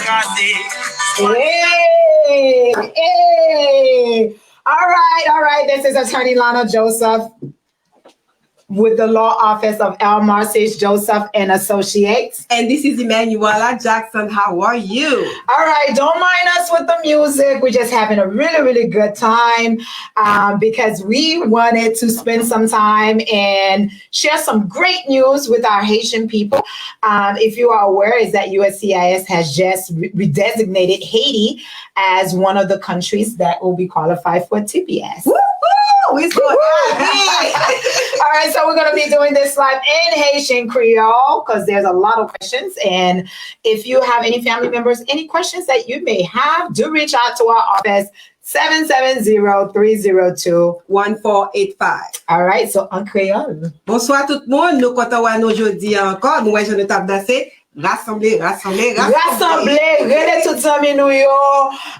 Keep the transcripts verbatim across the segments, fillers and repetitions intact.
Hey, hey. All right, all right. This is Attorney Lana Joseph with the Law Office of Elmar Sage Joseph and Associates. And this is Emanuela Jackson. How are you? All right, don't mind us with the music. We're just having a really, really good time, um, because we wanted to spend some time and share some great news with our Haitian people. Um, if you are aware, is that U S C I S has just re- redesignated Haiti as one of the countries that will be qualified for T P S. Woo-hoo! We so happy! All right, so we're going to be doing this live in Haitian Creole because there's a lot of questions. And if you have any family members, any questions that you may have, do reach out to our office, seven seven zero, three zero two, one four eight five. All right, so en créole. Bonswa tout moun, nou kontan wè nou jodi a ankò. Nou wè jan nou t ap danse. Rasanble, rasanble, rasanble. Rasanble, rele tout zanmi nou yo,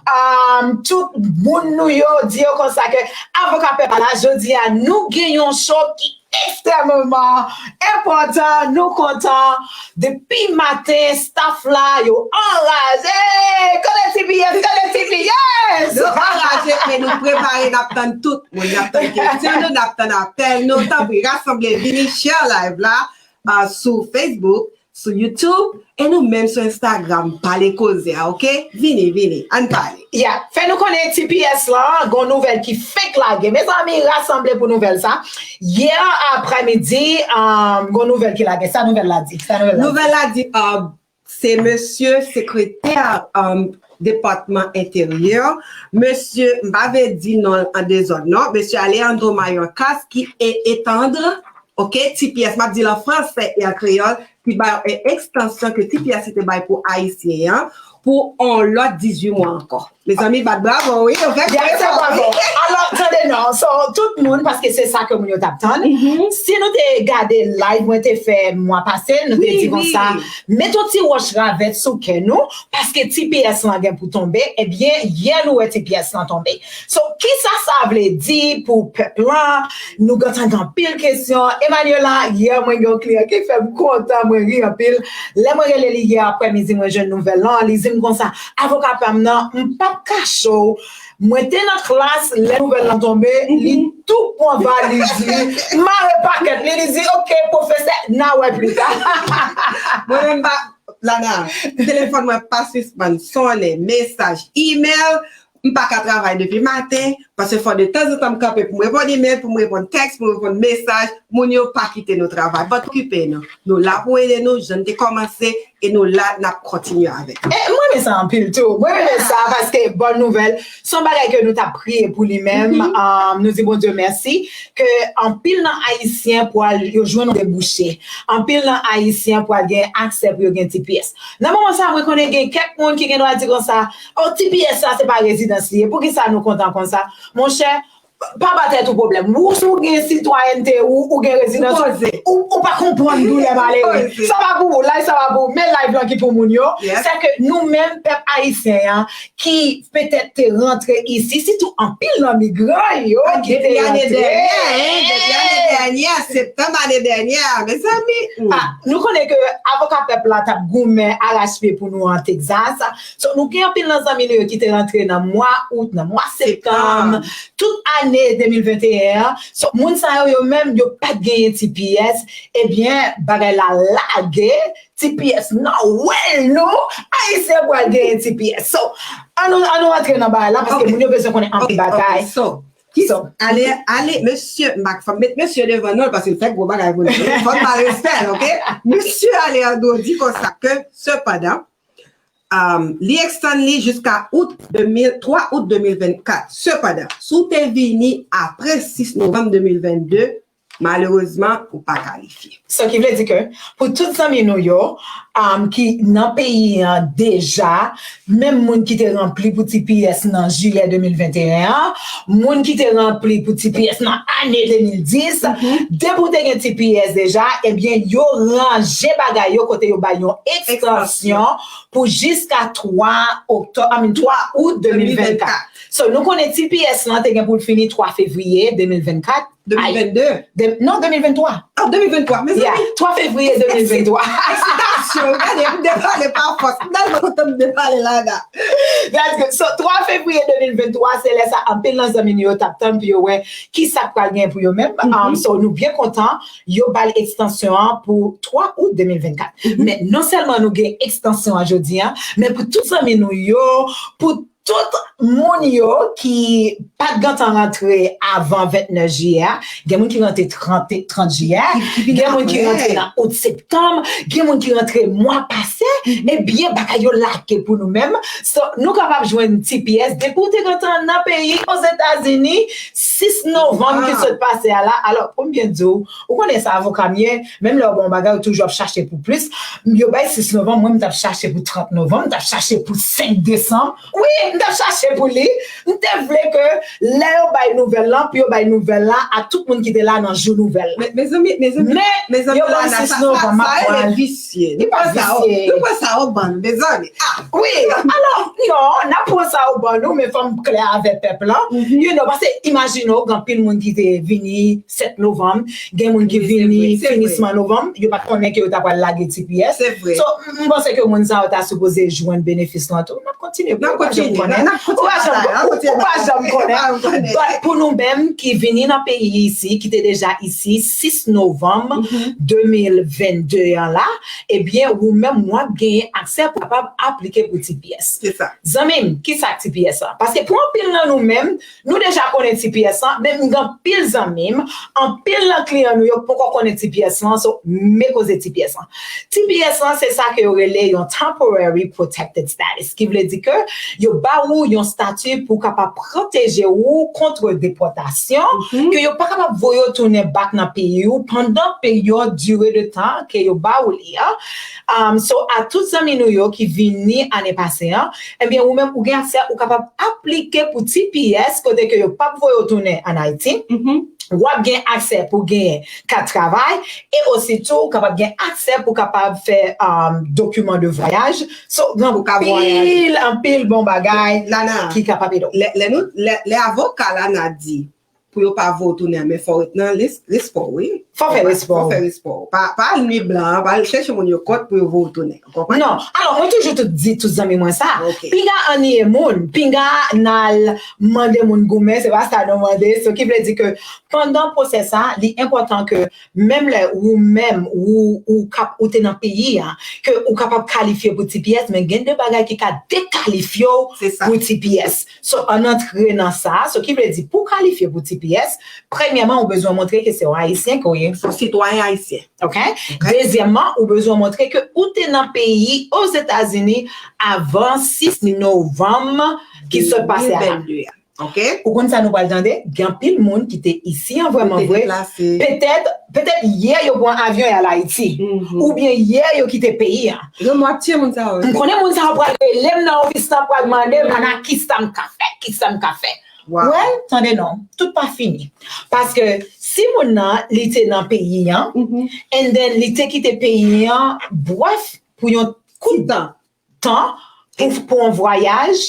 um, tout moun nou yo, di yo konsa ke Avoka Pèp la, jodi a, nou gen yon show ki ekstrèmeman enpòtan. Nou kontan. Depi maten, staff la, yo anraje. Kole T P S, kole T P S! Nou anraje, men nou prepare, n ap tann tout moun. N ap tann kesyon nou, n ap tann apèl nou. Tanpri, rasanble, vini share live la, uh, sou Facebook, sou YouTube, e nou menm sou Instagram, Pale Koze a, oke? Vini, vini, ann pale. Yeah, fè nou konnen T P S lan, gon nouvèl ki fenk lage. Mezanmi, rasanble pou nouvèl sa. Yè aprèmidi, um, gon nouvèl ki lage. Sa nouvèl la di? Sa nouvèl la di? Nouvèl la di, uh, se mesye sekretè, um, Depatman Enteryè, mesye, m pa vle di non l an dezòd, non, mesye Alejandro Mayorkas ki e-, etandre, oke, T P S, m ap di l an fransè e an kreyòl, ki bay e-, ekstansyon ke T P S te bay pou Ayisyen an, pou on lòt dizuit mwa ankò. Mezanmi, bat bravo, wi, nou fè Yes, bravo. Alò, tande non, so, tout moun, paske se sa ke moun yo t ap tann. Si nou te gade live mwen te fè mwa pase, nou te Wi, di konsa, wi. Met yon ti wòch ravèt sou kè nou, paske T P S lan gen pou tonbe, ebyen, yè nou wè T P S lan tonbe. So, kisa sa vle di pou pèp lan? Nou gentan gen anpil kesyon. Emmanuela, yè mwen gen yon kliyan ki fè m kontan, mwen ri anpil. Lè mwen rele li yè aprèmidi, mwen jwenn nouvèl lan, li di m konsa, avoka pa m nan, m p ap kache w. Mwen te nan klas, lè nouvèl lan tonbe, li tou pran valiz li, mare pakèt li, li di, "Ok, pwofesè, n a wè pita." Mwen menm pa, Lana, telefòn mwen pa sispann sonnen, mesaj, imèl, m pa ka travay depi maten, paske fò de tanzantan m kanpe pou m reponn imèl, pou m reponn tèks, pou m reponn mesaj, moun yo pa kite nou travay. But okipe nou. Nou la pou ede nou, jan n te kòmanse, e nou la, n ap kontinye avèk nou. E mwen renmen sa anpil tou. Mwen renmen sa paske bòn nouvèl, se yon bagay ke nou t ap priye pou li menm. Um, nou di Bondye mèsi ke anpil nan Ayisyen pral yo jwenn yon debouche. Anpil nan Ayisyen pral gen aksè pou yo gen T P S. Nan moman sa, mwen konnen gen kèk moun ki gen dwa di konsa, "Oh, T P S sa, se pa rezidans li ye. Poukisa nou kontan konsa?" Monchè, pa ba tèt ou pwoblèm. Ou, si w gen sitwayènte, ou, ou gen rezidans, ou, ou pa konprann doulè malere. Sa pa pou ou, live sa pa pou ou, men live lan ki pou moun yo. Yes. Se ke nou menm, pèp ayisyen an, ki petèt te rantre isi, sitou anpil nan migran yo ki te rantre. Depi ane dènyè, hein, depi ane dènyè, septanm ane dènyè, mezanmi. Ah, nou konnen ke avoka pèp la t ap goumen arachpye pou nou an Texas. So, nou gen anpil nan zanmi nou yo ki te rantre nan mwa out, nan mwa septanm, tout ane de mil venteyen an. So, moun sa yo, yo menm, yo pa t genyen T P S. Ebyen, bagay la lage, T P S nan wèl nou, Ayisyen pral genyen T P S. So, an nou, an nou antre nan bagay la, paske moun yo bezwen konnen anpil bagay. Ok, ok, so, ki, ale, ale, mesye, m pa, fò m met mesye devan non, paske l fè gwo bagay pou nou. Fò m ba respè l, ok? Mesye Alejandro di konsa ke, sepandan, um, li ekstann li jiska out de mil, twa out de mil vennkat. Sepandan, si w te vini apre sis novanm de mil vennde, malerezman, ou pa kalifye. Sa ki vle di ke pou tout zanmi nou yo, um, ki nan peyi an deja, menm moun ki te ranpli pou T P S nan jiyè de mil venteyen an, moun ki te ranpli pou T P S nan ane de mil dis, depi w te gen T P S deja, ebyen, yo ranje bagay yo kote yo bay yon ekstansyon pou jiska twa oktòb, I mean, twa out de mil vennkat. So, nou konnen T P S lan te gen pou l fini twa fevriye de mil vennkat. Ay, de mil vennde. De, non, de mil venntwa. Ah, de mil venntwa, mezanmi. Yeah, twa fevriye de mil venntwa. Eksitasyon, gade, m devale pa fòs. M tèlman kontan m devale la, la. That's good. So, twa fevriye de mil venntwa, se lè sa anpil nan zanmi nou yo t ap tann pou yo wè ki sa k pral gen pou yo menm. Um, so, nou byen kontan, yo ba l ekstansyon an pou twa out de mil vennkat. Men non sèlman nou gen ekstansyon an jodi an, men pou tout zanmi nou yo, pou tout moun yo ki pa t gentan rantre avan vennèf jiyè a, gen moun ki rantre trant, trant jiyè, gen moun ki rantre nan out, septanm, gen moun ki rantre mwa pase, ebyen, bagay yo lage pou nou menm. So, nou kapab jwenn T P S depi w te gentan nan peyi Ozetazini, sis novanm ki sot pase a la. Alò, pou m byen di w, ou konnen sa avoka m ye, menm lè yo ba w yon bagay, ou toujou ap chache pou plis. Yo bay sis novanm, mwen, m t ap chache pou trant novanm, m t ap chache pou senk desanm. Wi, m t ap chache pou li. M te vle ke lè yo bay nouvèl lan, pou yo bay nouvèl la a tout moun ki te la nan jou nouvèl la. Men, mezanmi, mezanmi, men mezanmi, yo ban m sis novanm, m ap pran l. Visye. Nou pran sa, nou pran sa o ban nou, mezanmi. Ah! Wi, alò, non, n ap pran sa o ban nou, men fò m klè avèk pèp lan. You know, paske imajine w, gen anpil moun ki te vini sèt novanm, gen moun ki vini finisman novanm, yo pa t konnen ke yo ta pral lage T P S. Se vre. So, m, m panse ke moun sa yo ta sipoze jwenn benefis lan tou. N ap kontinye, n ap kontinye, n ap kontinye batay la, n ap kontinye batay la. Ou pa janm konnen. But pou nou menm ki vini nan peyi isi, ki te deja isi, sis novanm de mil vennde an la, ebyen, ou menm, w ap genyen aksè pou kapab aplike pou T P S. Se sa. Zanmi m, ki sa T P S lan? Paske pou anpil nan nou menm, nou deja konnen T P S lan, men m gen anpil zanmi m, anpil nan kliyan nou yo poko konnen T P S lan, so, men koze T P S lan. T P S lan, se sa ke yo rele yon Temporary Protected Status, ki vle di ke yo ba ou yon estati pou kapab pwoteje ou kont depòtasyon, ke yo pa kapab voye w tounen back nan peyi ou pandan peryòd dire de tan ke yo ba ou li an. Um, so, a tout zanmi nou yo ki vini ane pase an, ebyen, ou menm, ou gen aksè, ou kapab aplike pou T P S, kote ke yo p ap voye w tounen ann Ayiti. W ap gen aksè pou genyen kat travay, e ositou, ou kapab gen aksè pou kapab fè, um, dokiman de vwayaj. So, gen anpil, anpil bon bagay ki kapab ede w. Lè, lè nou, lè, lè avoka Lana di, pou yo pa voye w tounen an, men fò w ret nan lis, respè w, wi. Fò w fè respè w. Fò w fè respè w. Pa, pa al nui blan an, pa al chèche moun yo kont pou yo voye w tounen. Ou konprann? Non, alò, mwen toujou tout, di tout zanmi mwen sa. Ok. Pinga anniye moun, pinga n al mande moun goumen, se pa sa nou mande. So, ki vle di ke pandan pwosè sa, li enpòtan ke menm lè ou menm, ou, ou kap, ou te nan peyi a, ke ou kapab kalifye pou T P S, men gen de bagay ki ka dekalifye w pou T P S. So, ann antre nan sa. So, ki vle di, pou w kalifye pou T P S, premyèman, ou bezwen montre ke se yon Ayisyen ke w ye. Se yon sitwayen ayisyen. Ok? Ok. Dezyèmman, ou bezwen montre ke ou te nan peyi Ozetazini avan sis novanm ki sot pase a la. De mil vennde a. Ok? Ou konn sa nou pral tande? Gen anpil moun ki te isi an vrèman vre. Petèt, petèt yè yo pran avyon y al Ayiti. Oubyen yè yo kite peyi a. Yo mwen ap tiye moun sa yo. M konnen moun sa yo pral rele m nan ofis lan, pral mande m, Lana, kisa m ka fè, kisa m ka fè. Well, tande non, tout pa fini. Paske si moun nan, li te nan peyi an, and then li te kite peyi an, brèf, pou yon kout tan, pou, pou yon vwayaj,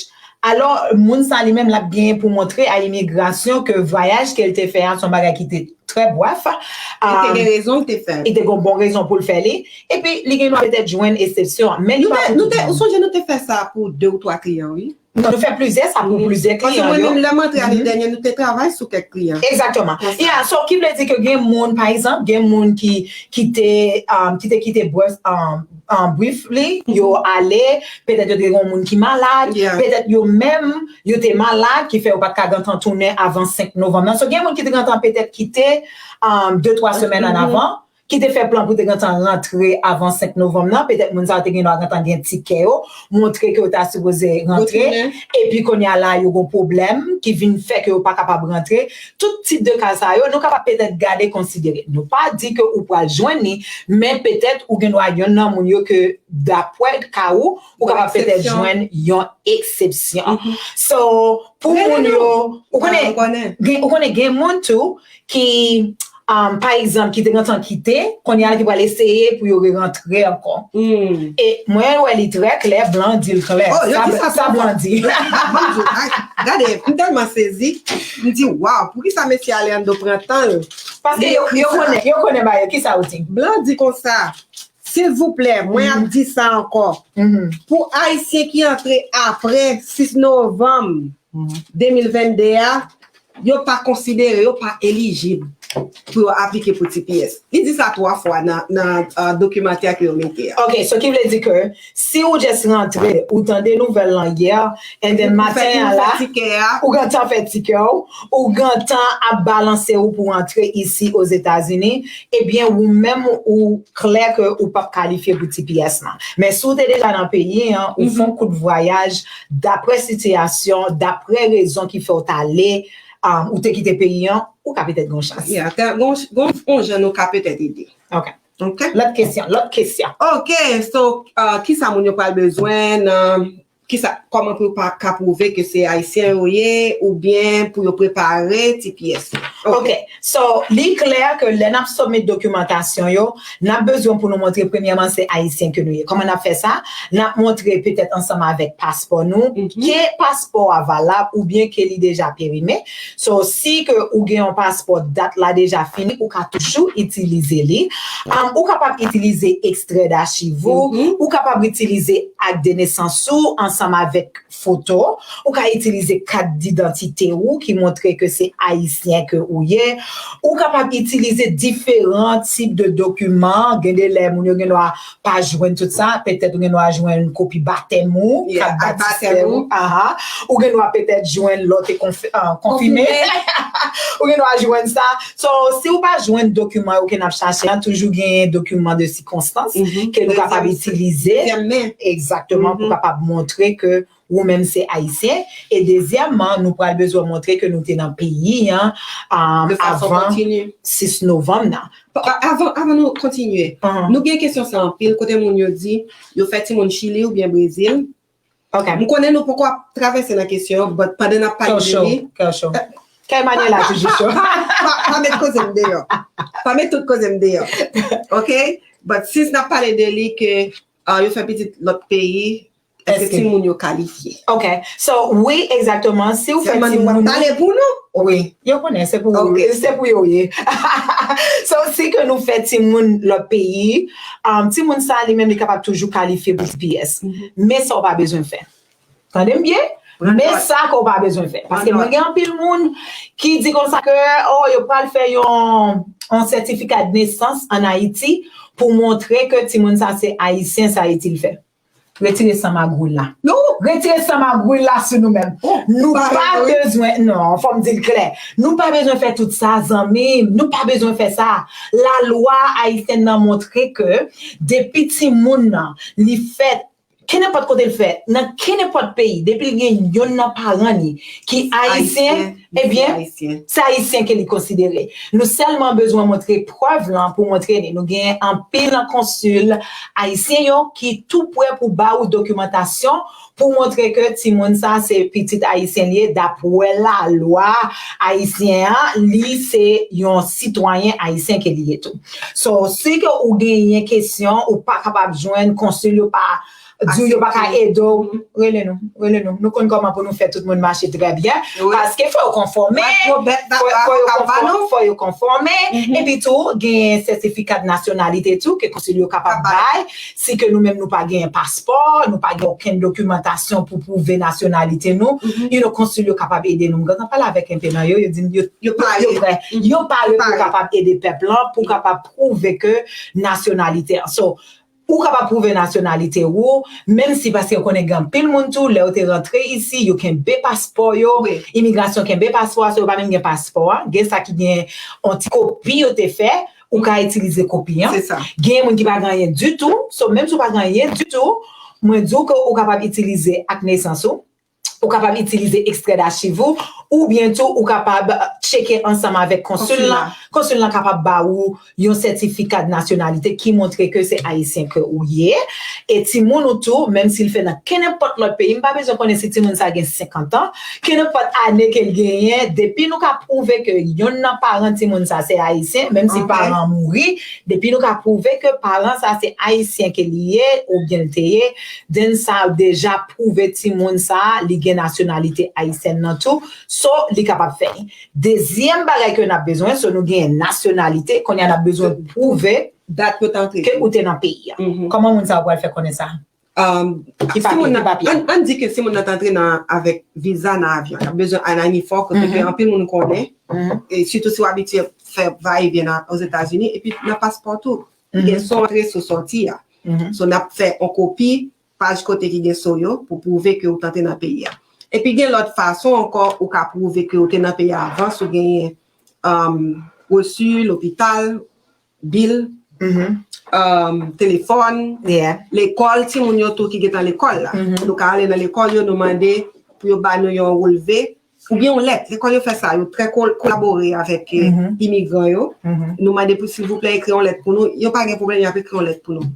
alò, moun sa li menm, l ap genyen pou montre a imigrasyon ke vwayaj ke l te fè a, se yon bagay ki te trè brèf. Li te gen rezon l te fè l. Li te gen bon rezon pou l fè li. Epi, li gen dwa petèt jwenn eksepsyon an. Men li pa pou tout moun. Nou te, nou te, ou sonje nou te fè sa pou de ou twa kliyan, wi. Non, nou fè plizyè sa pou plizyè kliyan yo. Paske mwen menm, lè m antre ane dènye, nou te travay sou kèk kliyan. Egzakteman. Yeah, so, ki vle di ke gen moun, pa egzanp, gen moun ki, ki te, um, ki te kite brèf, um, um, brèf li, yo ale, petèt yo te gen yon moun ki malad, petèt yo menm, yo te malad, ki fè yo pa t ka gentan tounen avan senk novanm nan. So, gen moun ki te gentan petèt kite, um, de, twa semèn ann avan, ki te fè plan pou te gentan rantre avan senk novanm nan, petèt moun sa yo te gen dwa gentan gen tikè yo, montre ke yo ta sipoze rantre, epi kounye a la, yo gen pwoblèm ki vin fè ke yo pa kapab rantre. Tout tip de ka sa yo, nou kapab petèt gade, konsidere. Nou pa di ke ou pral jwenn li, men petèt ou gen dwa yonn nan moun yo ke, dapre ka ou, ou kapab petèt jwenn yon eksepsyon. So, pou moun yo, ou konnen, gen, ou konnen gen moun tou ki, um, pa egzanp, ki te gentan kite, kounye a ki pral eseye pou yo rerantre ankò. E mwen wè li trè klè, Blan di l klè. Oh, yo Sa- di sa sa twò Blan fò. di. Yo di sa, Blan di. Ay, gade, m tèlman sezi. M di, waw, poukisa mesye Alejandro pran tan l? Paske yo, yo konnen, yo konnen ba yo. Kisa ou di? Blan di konsa, silvouplè, mwen ap di sa ankò. Pou Ayisyen ki antre apre sis novanm de mil vennde a, yo pa konsidere, yo pa elijib pou yo aplike pou T P S. Li di sa twa fwa nan, nan uh, dokimantè ke yo mete a. Ok, so ki vle di ke si ou just rantre, ou tande nouvèl lan yè, and then maten an la, Tikè a, ou gentan fè tikè w, ou gentan ap balanse ou pou antre isi Ozetazini, ebyen ou menm ou klè ke ou p ap kalifye pou T P S lan. Men si w te deja nan peyi an, ou fè yon kout vwayaj, daprè sitiyasyon, daprè rezon ki fè w t ale, um, ou te kite peyi an, ou ka petèt gen yon chans. Yeah, ka- gon, gon, gon jan nou ka petèt ede. Ok. Ok? Lòt kesyon, lòt kesyon. Ok, so, uh, kisa moun yo pral bezwen nan, kisa, kòman pou yo pa ka pwouve ke se Ayisyen yo ye, oubyen pou yo prepare T P S? Ok, so, li klè ke lè n ap soumèt dokimantasyon yo, n ap bezwen pou nou montre premyèman se Ayisyen ke nou ye. Kòman n ap fè sa? N ap montre petèt ansanm avèk paspò nou, ke paspò a valab oubyen ke li deja perime. So, si ke ou gen yon paspò, dat la deja fini, ou ka toujou itilize li. Um, ou kapab itilize ekstrè dachiv ou, ou kapab itilize ak de nesans ou ansanm avèk foto, ou ka itilize kat didantite ou ki montre ke se Ayisyen ke ou ye, ou kapab itilize diferan tip de dokiman, gen de lè moun yo gen dwa pa jwenn tout sa, petèt ou gen dwa jwenn kopi batèm ou, Yeah, kat ak batistè batèm ou, ou. Aha. Ou gen dwa petèt jwenn lè w te konfi- uh, konfime, ou gen dwa jwenn sa. So, si ou pa jwenn dokiman yo ke n ap chache an, toujou gen dokiman de sikonstans ke nou kapab itilize. Dezyèm men. Egzakteman, pou kapab montre ke ou menm se Ayisyen. E dezyèmman, nou pral bezwen montre ke nou te nan peyi an um, De fason avan kontini. sis novanm nan. Pa- Avan, avan nou kontinye, Aham. Nou gen kesyon sa anpil, kote moun yo di, yo fè timoun Chili oubyen Brezil. Ok. M konnen nou poko ap travèse nan kesyon, but pandan n ap pale Kè w de cho, li, kè w cho. Kè Manuela toujou cho. pa, pa met koze m deyò. Pa met tout koze m deyò. Ok? But since n ap pale de li ke uh, yo fè pitit lòt peyi, èske Èske- timoun yo kalifye? Ok, so wi, egzakteman. Si ou fè Sèlman nou timoun pale pou nou? Wi, yo konnen se pou Ok. se pou yo ye. So si ke nou fè timoun lòt peyi, um, timoun sa li menm li kapab toujou kalifye pou T P S. Men sa w pa bezwen fè. Tande m byen? Men sa ke w pa bezwen fè. Paske mwen gen anpil moun ki di konsa ke oh, yo pral fè yon, yon sètifika de nesans an Ayiti pou montre ke timoun sa se Ayisyen, sa itil fè. Retire san magouy la. Retire san magouy la sou nou menm. Nou pa bezwen, non, fò m di l klè. Nou pa bezwen fè tout sa, zanmi m. Nou pa bezwen fè sa. Lalwa ayisyèn nan montre ke depi timoun nan, li fèt, kenenpòt kote l fèt, nan kenenpòt peyi, depi l gen yonn nan paran li ki ayisyen, ebyen, se ayisyen ke li konsidere. Nou sèlman bezwen montre prèv lan pou montre li. Nou gen anpil nan konsil ayisyen yo ki tou prè pou ba ou dokimantasyon pou montre ke timoun sa se pitit ayisyen li ye, dapre lalwa ayisyen an, li se yon sitwayen ayisyen ke li ye tou. So, si ke ou genyen kesyon, ou pa kapab jwenn konsil yo pa di w yo pa ka ede w, rele nou, rele nou. Nou konn kòman pou nou fè tout moun mache trè byen. Paske fò yo konfòme, fò yo konfòme, fò yo konfòme. Epi tou, gen sètifika de nasyonalite tou ke konsil yo kapab bay. Si ke nou menm nou pa gen paspò, nou pa gen okenn dokimantasyon pou pwouve nasyonalite nou, you know, konsil yo kapab ede nou. M gentan pale avèk enpe nan yo, yo di m yo, yo, yo prè. Yo pare pou kapab ede pèp lan, pou kapab pwouve ke nasyonalite an. So, ou kapab pwouve nasyonalite ou, menm si paske yo konnen gen anpil moun tou, lè yo te rantre isi, yo kenbe paspò yo, imigrasyon kenbe paspò a, so yo pa menm gen paspò a, gen sa ki gen yon ti kopi yo te fè, ou ka itilize kopi an. Gen moun ki pa gen anyen ditou, so menm si ou pa gen anyen ditou, mwen di w ke ou kapab itilize ak nesans ou, ou kapab itilize ekstrè dachiv ou, Oubyen tou, ou kapab tcheke ansanm avèk konsil lan. Konsil lan kapab ba ou yon sètifika de nasyonalite ki montre ke se ayisyen ke ou ye. E timoun ou tou, menm si l fèt nan kenenpòt lòt peyi, m pa bezwen konnen si timoun sa gen senkant an, kenenpòt ane ke l genyen, depi nou ka pwouve ke yonn nan paran timoun sa se ayisyen, menm si paran an mouri, depi nou ka pwouve ke paran sa se ayisyen ke li ye, oubyen l te ye, then sa deja pwouve timoun sa li gen nasyonalite ayisyèn nan tou. So, li kapab fè li. Dezyèm bagay ke n ap bezwen, so nou gen nasyonalite, kounye a n ap bezwen pwouve dat ke ou te nan peyi a. Kòman moun sa yo pral fè konnen sa? Ki papye, ki papye? Ann di ke si moun nan t antre nan, avèk viza nan avyon, y ap bezwen anayni fò, kote ke anpil moun konnen, e sitou si w abitye fè vayevyen Ozetazini, epi nan paspò tou. Gen so antre, so sòti a. So, n ap fè yon kopi paj kote ki gen so yo pou pwouve ke ou t antre nan peyi a. Epi gen lòt fason ankò ou ka pwouve ke ou te nan peyi a avan, si w genyen um, resi, lopital, bil, um, telefòn, lekòl timoun yo tou ki gentan lekòl la. Nou ka ale nan lekòl yo, nou mande pou yo ba nou yon relve, oubyen yon lèt. Lekòl yo fè sa, yo trè kolabore avèk imigran yo. Nou mande pou silvouplè ekri yon lèt pou nou. Yo pa gen pwoblèm, y ap ekri yon lèt pou nou.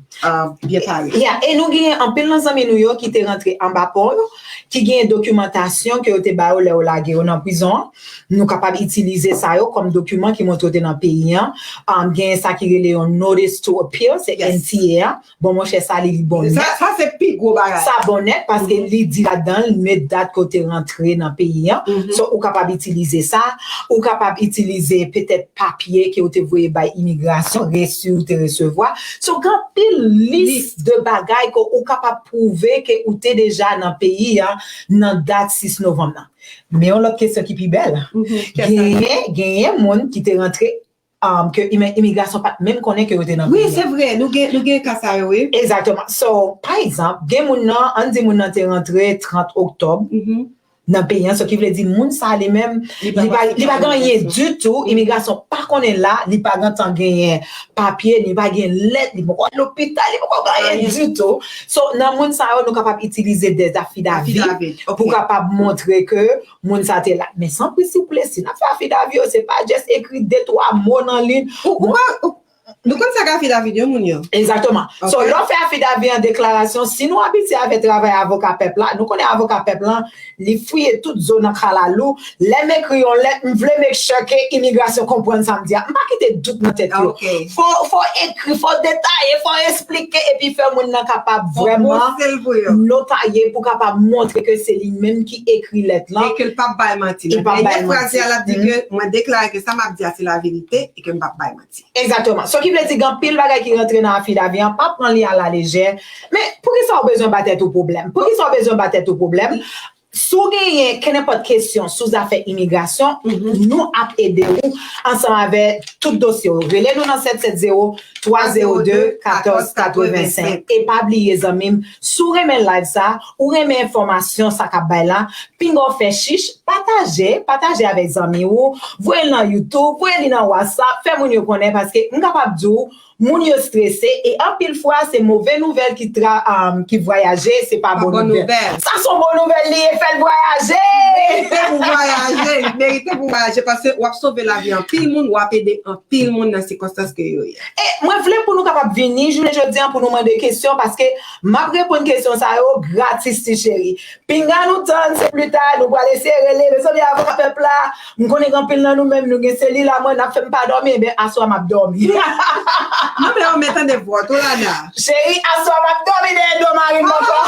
Byen pale. Yeah, e nou gen anpil nan zanmi nou yo ki te rantre anba pon yo, ki gen dokimantasyon ke yo te ba yo lè yo lage yo nan prizon an. Nou kapab itilize sa yo kòm dokiman ki montre yo te nan peyi an. Um, gen sa ki rele yon Notice to Appear, se N T A a. Bon, monchè, sa li, li bon nèt. Sa, sa se pi gwo bagay. Sa bon nèt, paske li di ladan l, met dat ke w te rantre nan peyi an. So, ou kapab itilize sa. Ou kapab itilize petèt papye ke w te voye bay imigrasyon, resi w te resevwa. So, gen anpil lis de bagay ke ou kapab pwouve ke ou te deja nan peyi an nan dat sis novanm nan. Men yon lòt kesyon ki pi bèl. Genyen, genyen moun ki te rantre um, ke imi-, imigrasyon pa t menm konnen ke yo te nan peyi an. Wi, se vre, nou gen, nou gen ka sa yo, wi. Egzakteman. So, pa egzanp, gen moun nan, ann di moun nan te rantre trant oktòb nan peyi an, so ki vle di moun sa li menm, li pa, li pa gen anyen ditou, imigrasyon pa konnen la, li pa gentan genyen papye, li pa gen lèt, li poko al lopital, li poko gen anyen ditou. So, nan moun sa yo, nou kapab itilize dè afidavi pou kapab montre ke moun sa te la. Men san pri, silvouplè, si n ap fè afidavi yo, se pa just ekri de, twa mo nan li. Ou, ou pa, ou, nou konn sa k afidavi yo, moun yo? Egzakteman. So, lè w fè afidavi an deklarasyon, si nou abitye avè travay avoka pèp la, nou konnen avoka pèp lan, li fouye tout zo nan kalalou. Lè m ekri yon lèt, m vle make sure ke imigrasyon konprann sa m di a. M pa kite dout nan tèt yo. Fò, fò ekri, fò detaye, fò esplike, epi fè moun nan kapab vrèman notaye pou kapab montre ke se li menm ki ekri lèt lan. E ke l p ap bay manti. Nan dènye fraz la, l ap di ke mwen deklare ke sa m ap di a se laverite e ke m p ap bay manti. Egzakteman. So ki vle di gen anpil bagay ki rantre nan afidavi an, pa pran li alalejè. Men poukisa w bezwen ba tèt ou pwoblèm? Poukisa w bezwen ba tèt ou pwoblèm? Si w genyen kenenpòt kesyon sou zafè imigrasyon, nou ap ede w ansanm avè tout dosye w. Rele nou nan sèt sèt zewo, twa zewo de, katòz katrevensenk. E pa bliye, zanmi m, si w renmen live sa, ou renmen enfòmasyon sa k ap bay la, pinga w fè chich, pataje, pataje avèk zanmi w, voye l nan YouTube, voye li nan WhatsApp, fè moun yo konnen, paske m kapab di w, moun yo strese, e anpil fwa, se move nouvèl ki tra-, um, ki vwayaje, se pa bon nouvèl. Sa se yon bon nouvèl li ye, fè l vwayaje! Li merite pou vwayaje, li merite pou vwayaje, paske w ap sove lavi anpil moun, w ap ede anpil moun nan sikonstans ke yo ye. E mwen vle pou nou kapab vini jounen jodi an pou nou mande kesyon, paske m ap reponn kesyon sa yo gratis, ti cheri. Pinga nou tann, se pli ta, nou pral eseye rele. Mezanmi, avoka pèp la, m konnen gen anpil nan nou menm, nou gen seli la, mwen, n ap fè m pa dòmi, enben, aswè m ap dòmi. Non, men, men tande vwa w tou, Lana. Cheri, aswè m ap dòmi dèyè do mari m ankò.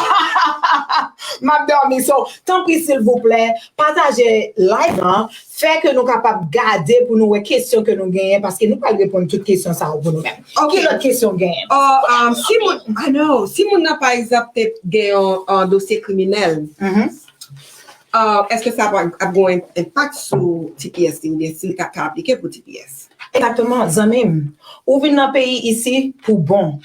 M ap dòmi. So, tanpri, silvouplè, pataje live lan, fè ke nou kapab gade pou nou wè kesyon ke nou genyen, paske nou pral reponn tout kesyon sa yo pou nou menm. Ki lòt kesyon w genyen? Oh, um, si moun, I know, si moun nan, pa egzanp, te gen yon, yon dosye kriminèl, uh, èske sa ap, ap gen yon enpak sou T P S li, oubyen si l ka, ka aplike pou T P S? Egzakteman, zanmi m. Ou vin nan peyi isi pou bon.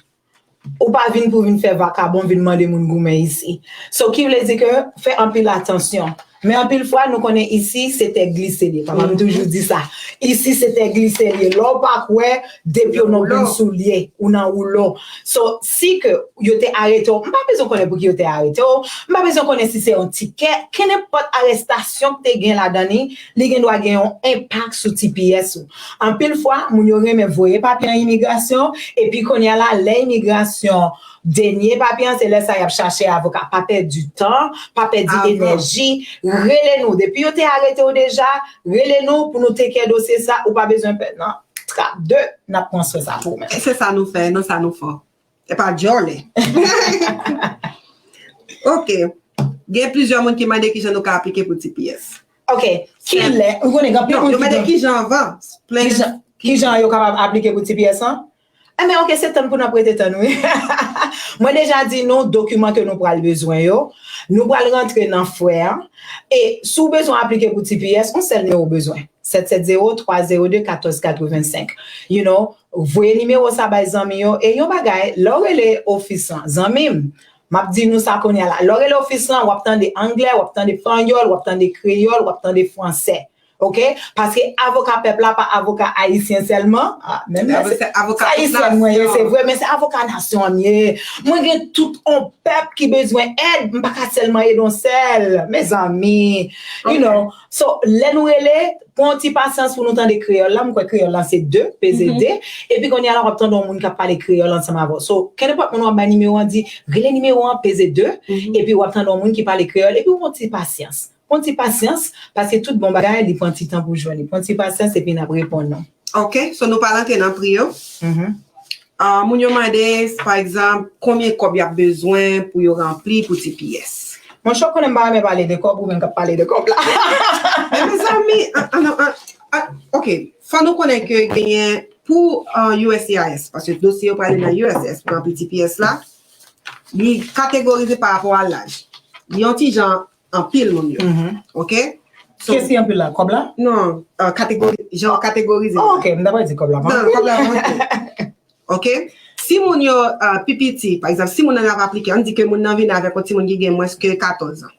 Ou pa vin pou vin fè vakabon, vin mande moun goumen isi. So, ki vle di ke fè anpil atansyon. Men anpil fwa, nou konnen isi, se tè glise li ye. Papa m toujou di sa. Isi, se tè glise li ye. Lè w pa kwè, depi w nan bon soulye, ou nan woulo. So, si ke yo te arete w, m pa bezwen konnen pouki yo te arete w, m pa bezwen konnen si se yon tikè, kenenpòt arèstasyon k te gen ladan li, li gen dwa gen yon enpak sou T P S ou. Anpil fwa, moun yo renmen voye papye an imigrasyon, epi kounye a la, lè imigrasyon denye papye an, se lè sa y ap chache avoka. Pa pèdi tan, pa pèdi enèji. Rele nou. Depi yo te arete w deja, rele nou pou nou teke dosye sa. Ou pa bezwen pè nan. Trap de, n ap pran swen sa pou ou menm. E se sa nou fè, nan sa nou fò. E pa djòlè. Ok. Gen plizyè moun ki mande kijan nou ka aplike pou T P S. Ok. Kilè, ou konnen gen anpil Non, moun yo ki mande gen kijan anvan. Plen Kijan, kijan yo kapab aplike pou T P S lan? Enben, ok, se tann pou n ap rete tann, wi. Mwen deja di nou dokiman ke nou pral bezwen yo. Nou pral rantre nan frè an. E si w bezwen aplike pou T P S, yon sèl nimewo w bezwen. Sèt sèt zewo, twa zewo de, katòz katrevensenk. You know, voye nimewo sa bay zanmi yo. E yon bagay, lè w rele ofis lan, zanmi m, m ap di nou sa kounye a la. Lè w rele ofis lan, w ap tande anglè, w ap tande panyòl, w ap tande kreyòl, w ap tande fransè. Ok? Paske avoka pèp la pa avoka ayisyen sèlman. Ah, menm lè se Avoka se ayisyen mwen ye, se vre, men se avoka nasyon an m ye. Mwen gen tout on pèp ki bezwen èd, m pa ka sèlman ede on sèl. Mezanmi, you know. So, lè nou rele, pran yon ti pasyans pou nou tande kreyòl la. M kwè kreyòl la se de, peze de. Epi kounye a la, w ap tande yon moun k ap pale kreyòl ansanm avè w. So, kenenpòt moun w ap bay nimewo an, di, rele nimewo an, peze de. Epi w ap tande yon moun ki pale kreyòl, epi w pran ti pasyans. Pran ti pasyans, paske tout bon bagay, li pran ti tan pou jwenn. Li pran ti pasyans, epi n ap reponn nou. Ok, so nou pral antre nan pri yo. Ah, moun yo mande, pa egzanp, konbyen kòb y ap bezwen pou yo ranpli pou T P S. Monchè, w konnen m pa renmen pale de kòb, ou menm k ap pale de kòb la. Men mezanmi, an, an, an, an, ok, fò nou konnen ke genyen pou ah, U S C I S, paske dosye yo prale nan U S C I S pou ranpli T P S la, li kategorize pa rapò a laj. Li yon ti jan anpil moun yo. Ok? So, Kiyès ki anpil la? Kòb la? Non, ah, kategori, jan yo kategorize. Oh, ok, m ta pral di kòb la pa Non, anpil. Kòb la pa anpil. Ok? Si moun yo ah, pi piti, pa egzanp, si moun nan ap aplike, ann di ke moun nan vini avèk yon timoun ki gen mwens ke katòz an.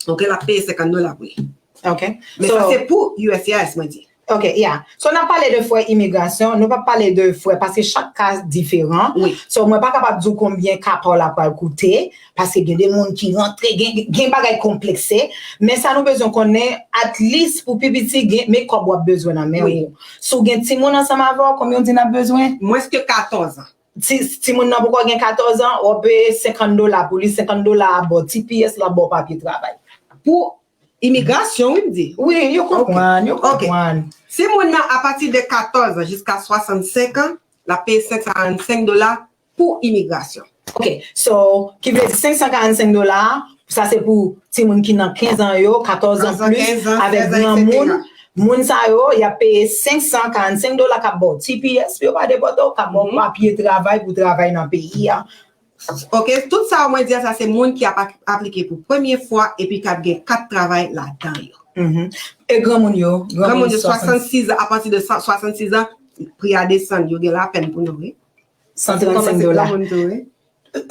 Ok, l ap peye senkant dola pou li. Ok. Men sa se pou U S C I S, mwen di. Ok, yeah. So, n ap pale de frè imigrasyon, nou p ap pale de frè, paske chak ka diferan. Wi. So, mwen pa kapab di w konbyen ka pa w la pral koute, paske gen de moun ki rantre, gen, gen bagay konplekse, men sa nou bezwen konnen, at least pou pi piti, gen, men kòb w ap bezwen nan men ou. Si w gen timoun ansanm avè w, konbyen w di n ap bezwen? Mwens ke katòz an. Si timoun nan poko gen katòz an, w ap peye senkant dola pou li, senkant dola a ba w T P S, l ap ba w papye travay. Pou imigrasyon, wi, m di. Wi, yo konprann, yo konprann. Si moun nan apati de katòz an jiska swasannsenk an, l ap peye senk san karannsenk dola pou imigrasyon. Ok, so, ki vle di senk san karannsenk dola, sa se pou timoun ki nan kenz an yo, katòz an plis, avèk granmoun. Moun sa yo, y ap peye senk san karannsenk dola k ap ba w T P S, pou yo pa depòte w, k ap ba w papye travay pou travay nan peyi a. Ok, tout sa mwen di a, sa se moun ki ap aplike pou premye fwa epi k ap gen kat travay ladan yo. E granmoun yo? Granmoun yo, swasannsis an, apati de swasannsis an, pri a desann, yo gen lapèn pou nou, wi. San trannsenk dola.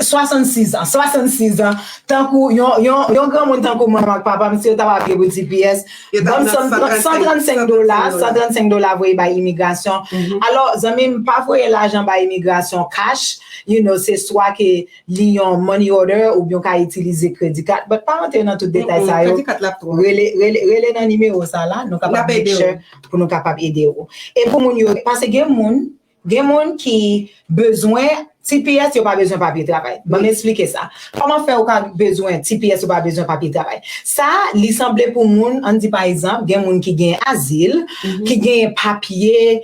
Swasannsis an, swasannsis an. Tankou yon, yon, yon granmoun tankou manman ak papa m, si yo ta pa peye pou T P S, ban m san trannsenk dola, san trannsenk dola voye bay imigrasyon. Alò, zanmi m, pa voye lajan bay imigrasyon cash, you know, se swa ke li yon money order oubyen w ka itilize kredi kat, but pa rantre nan tout detay sa yo. Rele, rele, rele nan nimewo sa la, nou kapab make sure pou nou kapab ede w. E pou moun yo, paske gen moun, Gen moun ki bezwen T P S, yo pa bezwen papye travay. Ban m eksplike sa. Kòman fè ou ka bezwen T P S, ou pa bezwen papye travay? Sa, li sanble pou moun, ann di pa egzanp, gen moun ki gen azil, ki gen papye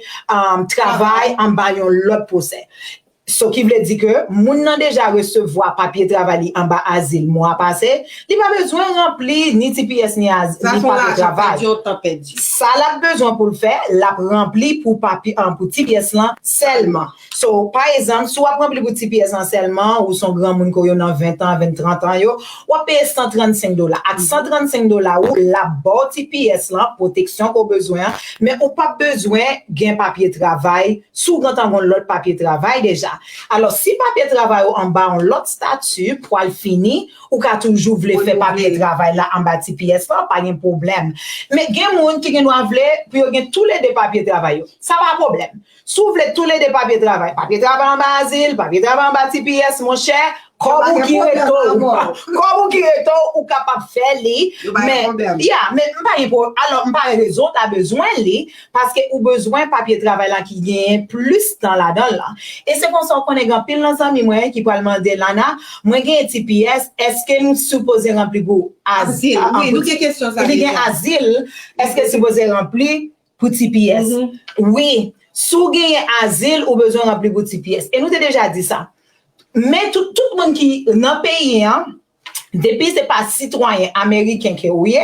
travay anba yon lòt pwosè. So ki vle di ke moun nan deja resevwa papye travay li anba azil mwa pase, li pa bezwen ranpli ni T P S ni papye travay. Sa l ap bezwen pou l fè, l ap ranpli pou papye, pou T P S lan sèlman. So, pa egzanp, si w ap ranpli pou T P S lan sèlman, ou se yon granmoun ke w yo nan ven tan, ven, trant an yo, w ap peye san trannsenk dola. Ak san trannsenk dola ou, l ap ba w T P S lan, pwoteksyon ke w bezwen an, men ou p ap bezwen gen papye travay si w gentan gen yon lòt papye travay deja. Alò, si papye travay ou anba yon lòt estati pral fini, ou ka toujou vle fè papye travay la anba T P S la, pa gen pwoblèm. Men gen moun ki gen dwa vle pou yo gen toulede papye travay yo. Sa pa pwoblèm. Si w vle toulede papye travay, papye travay anba azil, papye travay anba T P S, monchè, kòb ou ki rete w. Kòb ou ki rete w, ou kapab fè li. Men, ya, men m pa gen pwoblèm. Alò, m pa wè rezon w ta bezwen li, paske ou bezwen papye travay la ki genyen plis tan ladan l lan. E se konsa w konnen gen anpil nan zanmi mwen ki pral mande, Lana, mwen genyen T P S, èske m sipoze ranpli pou azil? Li gen azil, èske l sipoze ranpli pou T P S? Wi, si w genyen azil, ou bezwen ranpli pou T P S. E nou te deja di sa. Men tout, tout moun ki nan peyi an, depi se pa sitwayen ameriken ke ou ye,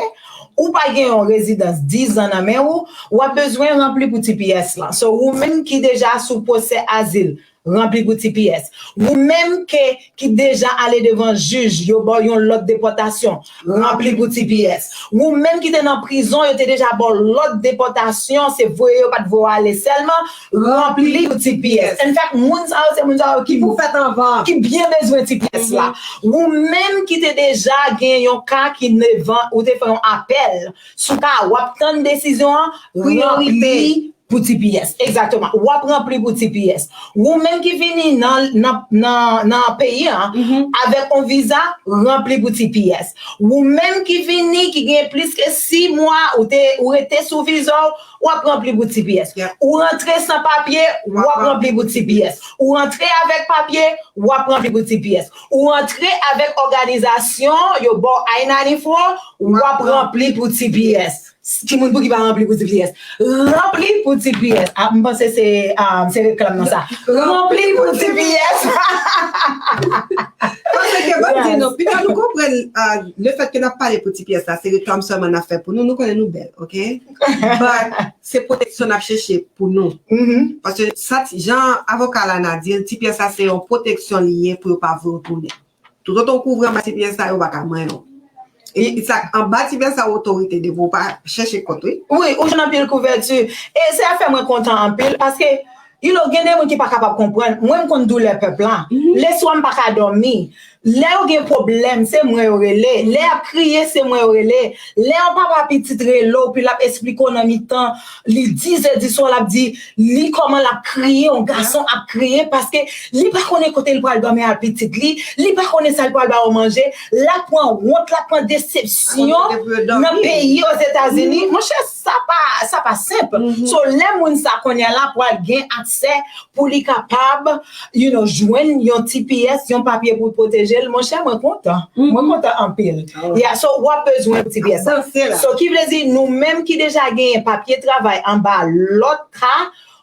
ou pa gen yon rezidans dizan nan men ou, w ap bezwen ranpli pou T P S lan. So, ou menm ki deja sou pwosè azil, ranpli pou T P S. Ou menm ke, ki deja ale devan jij, yo ba w yon lòd depòtasyon, ranpli pou T P S. Ou menm ki te nan prizon, yo te deja ba w lòd depòtasyon, se voye yo pa t voye w ale sèlman, ranpli pou T P S. In fact, moun sa yo, se moun sa yo ki pou fèt anvan, ki byen bezwen T P S la. Ou menm ki te deja gen yon ka ki devan, ou te fè yon apèl sou ka, w ap tann desizyon an, ranpli pou T P S. Egzakteman. W ap ranpli pou T P S. Ou menm ki vini nan, nan, nan, nan peyi an avèk yon viza, ranpli pou T P S. Ou menm ki vini, ki gen plis ke sis mwa, ou te, ou rete sou viza w, w ap ranpli pou T P S. Ou rantre san papye, w ap ranpli pou T P S. Ou rantre avèk papye, w ap ranpli pou T P S. Ou rantre avèk òganizasyon, yo ba w I ninety-four, w ap ranpli pou T P S. Timoun, pouki pa ranpli pou T P S? Ranpli pou T P S. Ah, m panse se, ah, se reklam nan sa. Ranpli pou T P S. Paske, ban m di nou, pito nou konprann, ah, le fèt ke n ap pale pou T P S la, se reklam sèlman n ap fè pou nou, nou konnen nou bèl, oke? But, se pwoteksyon n ap chèche pou nou. Paske sa, jan avoka Lana di l, T P S la se yon pwoteksyon li ye pou yo pa voye w tounen. Toutotan w kouvri anba T P S la, yo pa ka manyen w. E, e sa, anba T P S la, otorite depi w pa chèche kont, wi. Wi, ou jwenn anpil kouvèti. E se sa fè mwen kontan anpil, paske, you know, gen de moun ki pa kapab konprann. Mwen, m konn doulè pèp la. Leswa m pa ka dòmi. Lè yo gen pwoblèm, se mwen yo rele. Lè y ap kriye, se mwen yo rele. Lè yon papa pitit rele w, pi l ap esplike w nan mitan, li dizè di swa, l ap di, li kòman l ap kriye, yon gason ap kriye, paske li pa konnen kote l pral dòmi ak pitit li, li pa konnen sa l pral ba yo manje, l ap pran wont, l ap pran desepsyon nan peyi Ozetazini. Monchè, sa pa, sa pa senp. So, lè moun sa kounye a la pral gen aksè pou li kapab, you know, jwenn yon T P S, yon papye pou pwoteje l, monchè, mwen kontan. Mwen kontan anpil. Yeah, so, w ap bezwen T P S la. So, ki vle di, nou menm ki deja genyen papye travay anba lòt ka,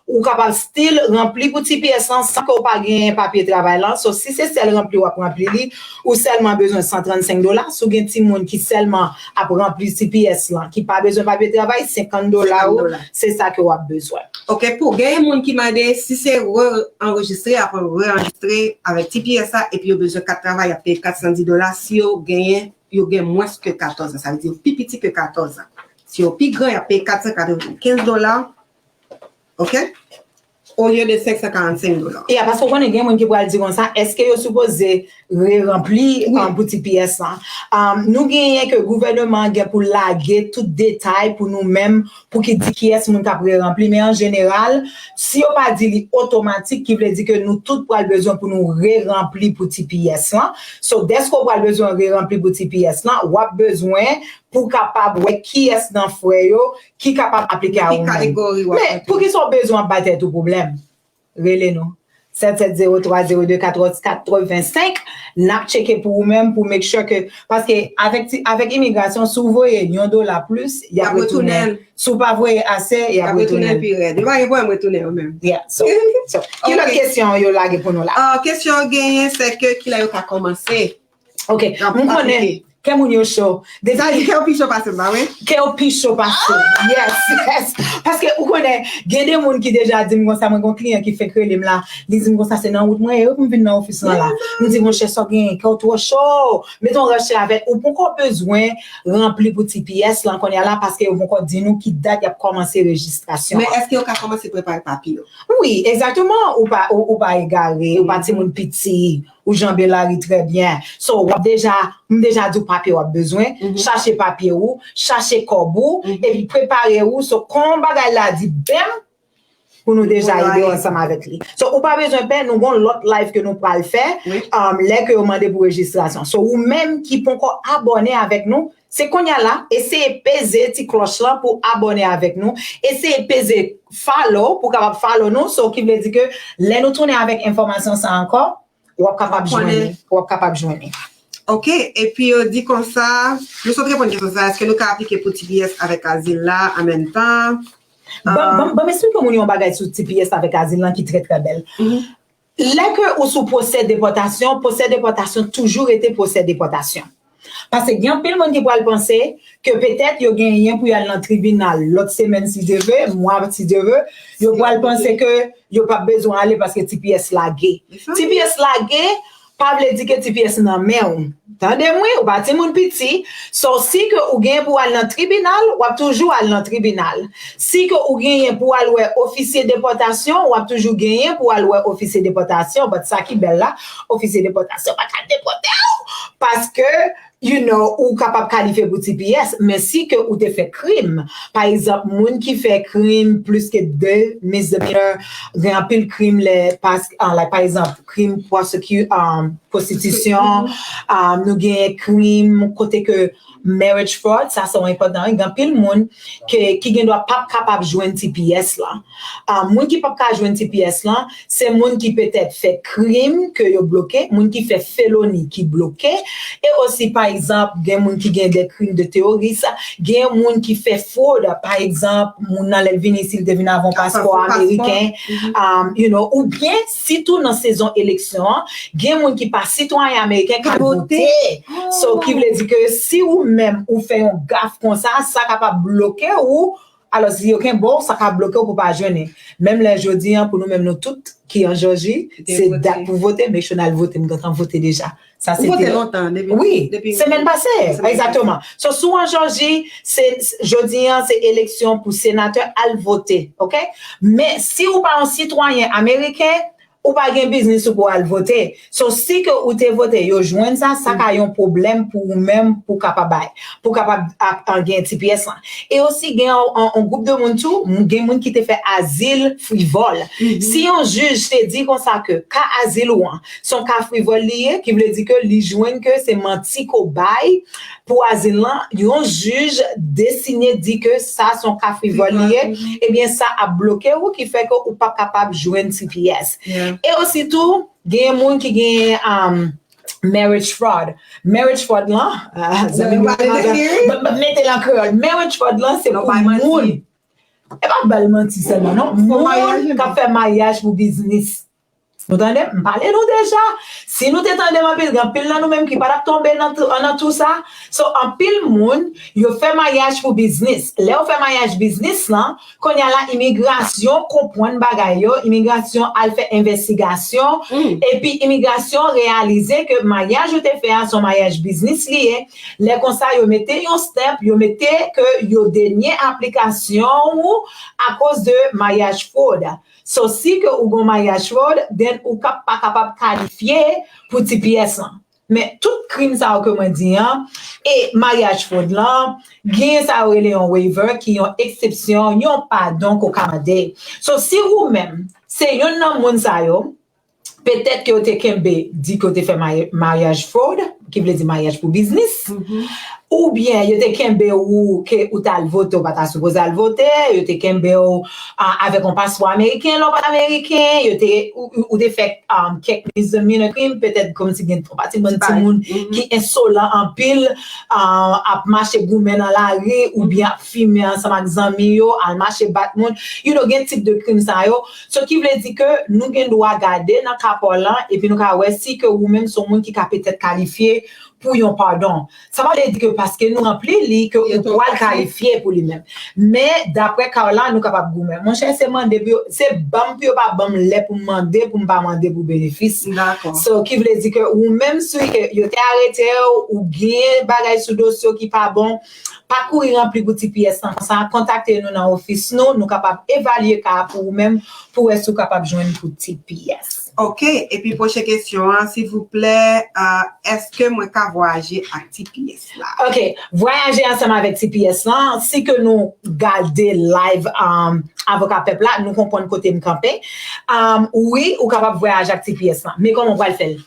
ou kapab still ranpli pou T P S lan san ke w pa genyen papye travay lan. So, si se sèl ranpli w ap ranpli li, ou sèlman bezwen san trannsenk dola. Si w gen timoun ki sèlman ap ranpli T P S lan, ki pa bezwen papye travay, senkant dola ou, se sa ke w ap bezwen. Ok, pou genyen moun ki mande si se re-anrejistre, apre re-anrejistre avèk T P S la, epi yo bezwen kat travay, y ap peye kat san dis dola. Si yo genyen, yo gen mwens ke katòz an, sa vle di yo pi piti ke katòz an. Si yo pi gran, y ap peye kat san katrevenkenz dola. Ok? Olye de senk san karannsenk dola. Ya, paske w konnen gen moun ki pral di konsa, èske yo sipoze re-ranpli, um, pou T P S lan? Um, nou genyen ke gouvènman an gen pou lage tout detay pou nou menm, pou ki di kiyès moun k ap re-ranpli. Men an jeneral, si yo pa di li otomatik, ki vle di ke nou tout pral bezwen pou nou re-ranpli pou T P S lan. So, dèske w pral bezwen re-ranpli pou T P S lan, w ap bezwen pou w kapab wè kiyès nan frè yo ki kapab aplike a ou menm. Men, poukisa w bezwen ap bay tèt ou pwoblèm? Rele nou. Sèt sèt zewo twa zewo de katòz katrevensenk, n ap tcheke pou ou menm, pou make sure ke, paske avèk ti, avèk imigrasyon, si w voye yon dola plis, y ap retounen l. Si w pa voye ase, y ap retounen l. Pi rèd. Yo pa gen pwoblèm retounen yo menm. Yeah, so, so, ki lòt kesyon yo lage pou nou la? Ah, kesyon yo genyen, se ke kilè yo ka kòmanse? Ok, m konnen Kè moun yo cho. Depi Sa di kè w pi cho pase m, pa vre? Kè w pi cho pase. Yes, yes. Paske ou konnen, gen de moun ki deja di m konsa, mwen gon kliyan ki fenk rele m la, li di m konsa se nan wout mwen ye wi pou m vin nan ofis lan la. M di monchè sa w genyen, kè w twò cho. Mete yon ranche avèk ou poko bezwen ranpli pou T P S lan kounye a la paske yo poko di nou ki dat y ap kòmanse rejistrasyon. Men èske yo ka kòmanse prepare papye yo? Wi, egzakteman. Ou pa ou, ou pa egare, ou pa timoun piti, ou janbe lari trè byen. So, w ap deja, m deja di w papye w ap bezwen, chache papye ou, chache kòb ou, epi prepare ou. So, kon bagay la di bèm, pou nou deja ede w ansanm avèk li. So, ou pa bezwen pè, nou gon lòt live ke nou pral fè, um, lè ke yo mande pou rejistrasyon. So, ou menm ki poko abòne avèk nou, se kounye a la, eseye peze ti klòch lan pou abòne avèk nou, eseye peze follow pou kapab follow nou, so ki vle di ke lè nou tounen avèk enfòmasyon sa ankò, w ap kapab jwenn li, w ap kapab jwenn li. Ok, epi yo di konsa, nou sot reponn kesyon sa, èske nou ka aplike pou T P S avèk azil la an menm tan? Ban ban ban m eksplike moun yon bagay sou T P S avèk azil lan ki trè trè bèl. Lè ke ou sou pwosè depòtasyon, pwosè depòtasyon toujou rete pwosè depòtasyon. Paske gen anpil moun ki pral panse ke petèt yo genyen pou y al nan tribinal lòt semèn si Dye ve, mwa si Dye ve, yo pral panse ke yo p ap bezwen ale paske T P S lage. T P S lage pa vle di ke T P S nan men w. Tande m wi, ou pa timoun piti. So, si ke ou genyen pou al nan tribinal, w ap toujou al nan tribinal. Si ke ou genyen pou al wè ofisye depòtasyon, w ap toujou genyen pou al wè ofisye depòtasyon. But sa ki bèl la, ofisye depòtasyon pa ka depòte w. Paske, you know, ou kapab kalifye pou T P S. Men si ke ou te fè krim, pa egzanp, moun ki fè krim plis ke de misdemeanor, gen anpil krim lè, pas, ah, like, pa egzanp, krim pwoseki-, um, pwostitisyon, um, nou gen krim kote ke marriage fraud, sa se yon enpòtan, wi. Gen anpil moun ke, ki gen dwa p ap kapab jwenn T P S lan. Um, moun ki p ap ka jwenn T P S lan, se moun ki petèt fè krim ke yo bloke, moun ki fè feloni ki bloke, e osi, pa egzanp, gen moun ki gen de krim de teworis, gen moun ki fè fwod, pa egzanp, moun nan lè l vini isi, l te vin avè yon paspò ameriken, um, you know, oubyen, sitou nan sezon eleksyon an, gen moun ki pa sitwayen ameriken k al vote. So, ki vle di ke si ou menm ou fè yon gaf konsa, sa kapab bloke ou. Alò, si yo kenbe w, sa ka bloke w pou pa jwenn li. Menm lè jodi an, pou nou menm nou tout ki an Jòji, se dat pou vote, make sure n al vote, m gentan vote deja. Sa se te lontan, depi, wi, depi semèn pase, egzakteman. So, si w an Jòji, se, jodi an, se eleksyon pou senatè, al vote, ok? Men, si ou pa yon sitwayen ameriken, ou pa gen biznis ou pou al vote. So, si ke ou te vote, yo jwenn sa, sa ka yon pwoblèm pou ou menm pou kapab bay, pou kapab ap, ap gen T P S lan. E osi, gen yon, yon, yon gwoup de moun tou, m-, gen moun ki te fè azil frivòl. Si yon jij te di konsa ke ka azil ou an, se yon ka frivòl li ye, ki vle di ke li jwenn ke se manti ke w bay, pou azil lan, yon jij deside di ke sa se yon ka frivòl li ye, ebyen sa ap bloke ou, ki fè ke ou p ap kapab jwenn T P S. E osi tou, gen moun ki gen, um, marriage fraud. Marriage fraud lan, ah, zanmi nou, m ap mete l an kreyòl. Marriage fraud lan, se pou moun. E pa bal manti sèlman, non. Moun k ap fè maryaj pou biznis. Nou tande m? M pale nou deja. Si nou te tande m anpil, gen anpil nan nou menm ki pa t ap tonbe nan tou, nan tou sa. So, anpil moun, yo fè maryaj pou biznis. Lè yo fè maryaj biznis lan, kounye a la, imigrasyon konprann bagay yo, imigrasyon al fè envestigasyon, epi imigrasyon reyalize ke maryaj ou te fè a, se yon maryaj biznis li ye. Lè konsa, yo mete yon stamp, yo mete ke yo denye aplikasyon ou akoz de maryaj frod. So, si ke ou gon maryaj frod, then ou ka pa kapab kalifye pou T P S lan. Men tout krim sa yo ke mwen di an, e maryaj frod lan, gen sa yo rele yon waiver, ki yon eksepsyon, yon padon ke w ka mande. So, si ou menm, se youn nan moun sa yo, petèt ke w te kenbe, di ke w te fè may-, maryaj frod, ki vle di maryaj pou biznis, oubyen yo te kenbe ou ke ou t al vote, ou pa ta sipoze al vote, yo te kenbe ou, a, avèk yon paspò ameriken, lè w pa t ameriken, yo te, ou, ou, ou te fè, um, kèk misdemeanor krim, petèt kòmsi gen yon pati bann timoun ki ensolan anpil, a, ap mache goumen nan lari, oubyen ap fimen ansanm ak zanmi yo, al mache bat moun. You know, gen tip de krim sa yo. So, ki vle di ke nou gen dwa gade nan ka pa w lan, epi nou ka wè si ke ou menm se yon moun ki ka petèt kalifye pou yon padon. Sa pa vle di ke paske nou ranpli li, ke ou pral kalifye pou li menm. Men, daprè ka w la, nou kapab goumen. Monchè, se mande pou yo, se ban m pou yo pa ban m lè pou m mande, pou m pa mande pou benefis. So, ki vle di ke ou menm, si yo te arete w, ou gen bagay sou dosye w ki pa bon, pa kouri ranpli pou T P S lan konsa, kontakte nou nan ofis nou, nou kapab evalye ka a pou ou menm, pou wè si w kapab jwenn pou T P S. Ok, epi pwochen kesyon an, silvouplè, uh, èske mwen ka vwayaje ak T P S la? Ok, vwayaje ansanm avèk T P S lan, si ke nou gade live um, Avoka Pèp la, nou konprann kote m kanpe. Um, wi, ou kapab vwayaje ak T P S lan, men kòman w pral fè l?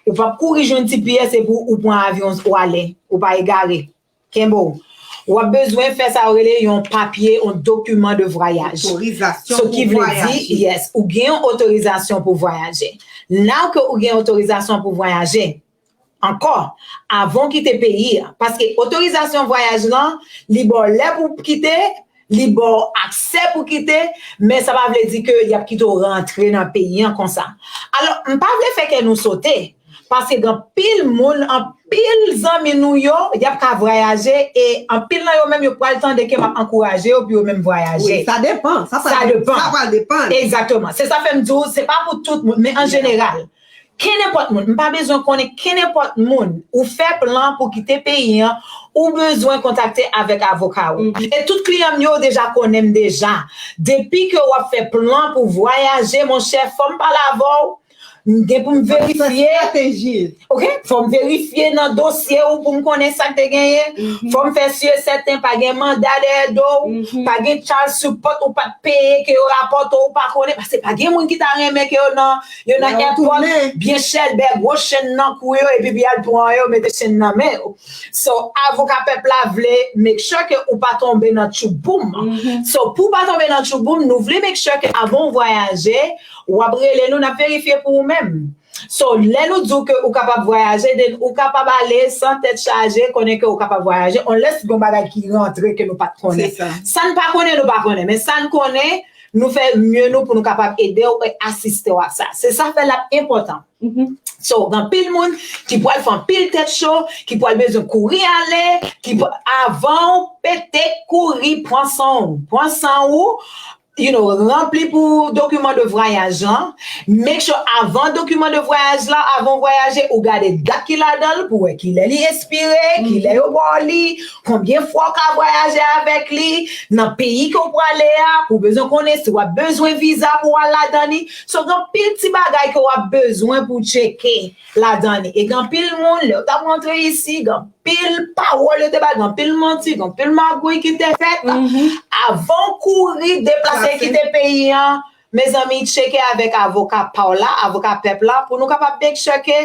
Ou p ap kouri jwenn T P S epi ou pran avyon ou ale, ou pa egare. Kenbe w. W ap bezwen fè sa yo rele yon papye, yon dokiman de vwayaj. Otorizasyon pou vwayaje. Yes, ou gen yon otorizasyon pou vwayaje. Now ke ou gen otorizasyon pou vwayaje, ankò, avan w kite peyi a, paske otorizasyon vwayaj lan, li ba w lè pou w kite, li ba w aksè pou kite, men sa pa vle di ke y ap kite w rantre nan peyi an konsa. Alò, m pa vle fè kè nou sote, paske gen anpil moun, anpil zanmi nou yo, y ap ka vwayaje e anpil nan yo menm yo pral tande ke m ap ankouraje yo pou yo menm vwayaje. Wi, sa depan. Sa pral depan. Sa pral depan. Egzakteman. Se sa fè m di w, se pa pou tout moun, men an jeneral. Kenenpòt moun, m pa bezwen konnen kenenpòt moun, ou fè plan pou kite peyi an, ou bezwen kontakte avèk avoka ou. E tout kliyan m yo deja konnen m deja. Depi ke w ap fè plan pou vwayaje, monchè, fò m pale avè w, m gen pou m verifye. Ok, fò m verifye nan dosye ou pou m konnen sa k te genyen. Fò m fè si e sèten pa gen manda dèyè do w, pa gen child support ou pa t peye ke yo rapòte w, ou pa konnen, paske pa gen moun ki ta renmen ke yo nan yo nan èpòt, byen chèlbè, gwo chenn nan kou yo, epi pou y al pran yo, mete chenn nan men yo. So, avoka pèp la vle make sure ke ou pa tonbe nan tchouboum. So, pou w pa tonbe nan tchouboum, nou vle make sure ke avan w vwayaje, w ap rele nou, n ap verifye pou ou menm. So, lè nou di w ke ou kapab vwayaje, then ou kapab ale san tèt chaje, konnen ke ou kapab vwayaje, unless gen yon bagay ki rantre ke nou pa t konnen. Sa n pa konnen, nou pa konnen, men sa n konnen, nou fè mye nou pou nou kapab ede w e asiste w a sa. Se sa fè l ap enpòtan. So, gen anpil moun ki pral fè anpil tèt cho, ki pral bezwen kouri ale, ki avan w pete kouri pran san w. Pran san w, you know, ranpli pou dokiman de vwayaj lan. Make sure avan dokiman de vwayaj lan, avan w vwayaje, ou gade dat ki ladan l pou wè kilè li espire, kilè yo ba w li, konbyen fwa w ka vwayaje avèk li, nan peyi ke w prale a, pou w bezwen konnen si w ap bezwen viza pou w al ladan li. So, gen anpil ti bagay ke w ap bezwen pou w tcheke ladan li. E gen anpil moun, lè yo t ap rantre isi, gen anpil pawòl yo te bay, gen anpil manti, gen anpil magouy ki te fèt. Avan w kouri deplase kite peyi an, mezanmi, tcheke avèk avoka pa w la, avoka pèp la, pou nou kapab make sure ke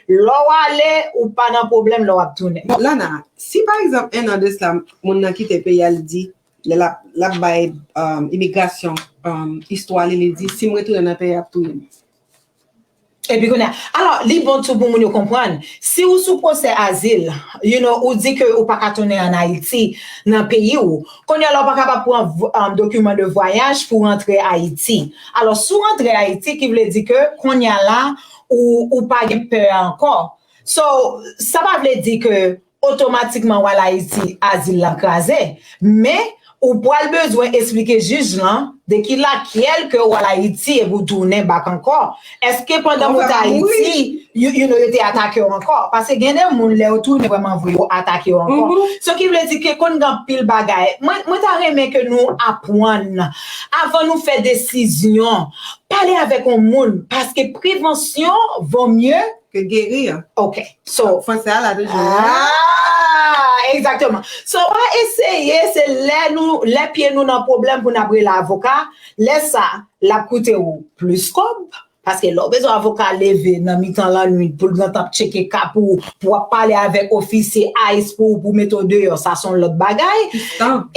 lè w ale, ou pa nan pwoblèm lè w ap tounen. Lana, si pa egzanp, en an de sila, moun nan kite peyi a, li di, lè l ap, l ap bay um, imigrasyon um, istwa li, li di, si m retounen nan peyi a, y ap touye m. Epi kounye a, alò, li bon tou pou moun yo konprann, si ou sou pwosè azil, you know, ou di ke ou pa ka tounen ann Ayiti, nan peyi w, kounye a la ou pa kapab pran um, dokiman de vwayaj pou rantre Ayiti. Alò, si w rantre Ayiti, ki vle di ke kounye a la, ou, ou pa gen pè a ankò. So, sa pa vle di ke otomatikman w al Ayiti, azil la kraze, men ou pral bezwen esplike jij lan de ki lakyèl ke w al Ayiti epi w tounen back ankò. Èske pandan w te Ayiti, you, you know, yo te atake w ankò? Paske gen de moun, lè yo tounen vrèman vre, yo atake w ankò. So ki vle di ke konn gen anpil bagay. Mwen, mwen ta renmen ke nou aprann avan nou fè desizyon. Pale avèk yon moun, paske prevansyon vo mye ke geri an. Ok. So, Fransè a la toujou. Ah, egzakteman. So, pa eseye, se lè nou, lè pye nou nan pwoblèm pou n ap rele avoka, lè sa, l ap koute w plis kòb, paske lè w bezwen avoka leve nan mitan lannwit pou l gentan ap tcheke ka pou ou, pou w ap pale avèk ofisye ice pou ou, pou mete w deyò, sa se yon lòt bagay.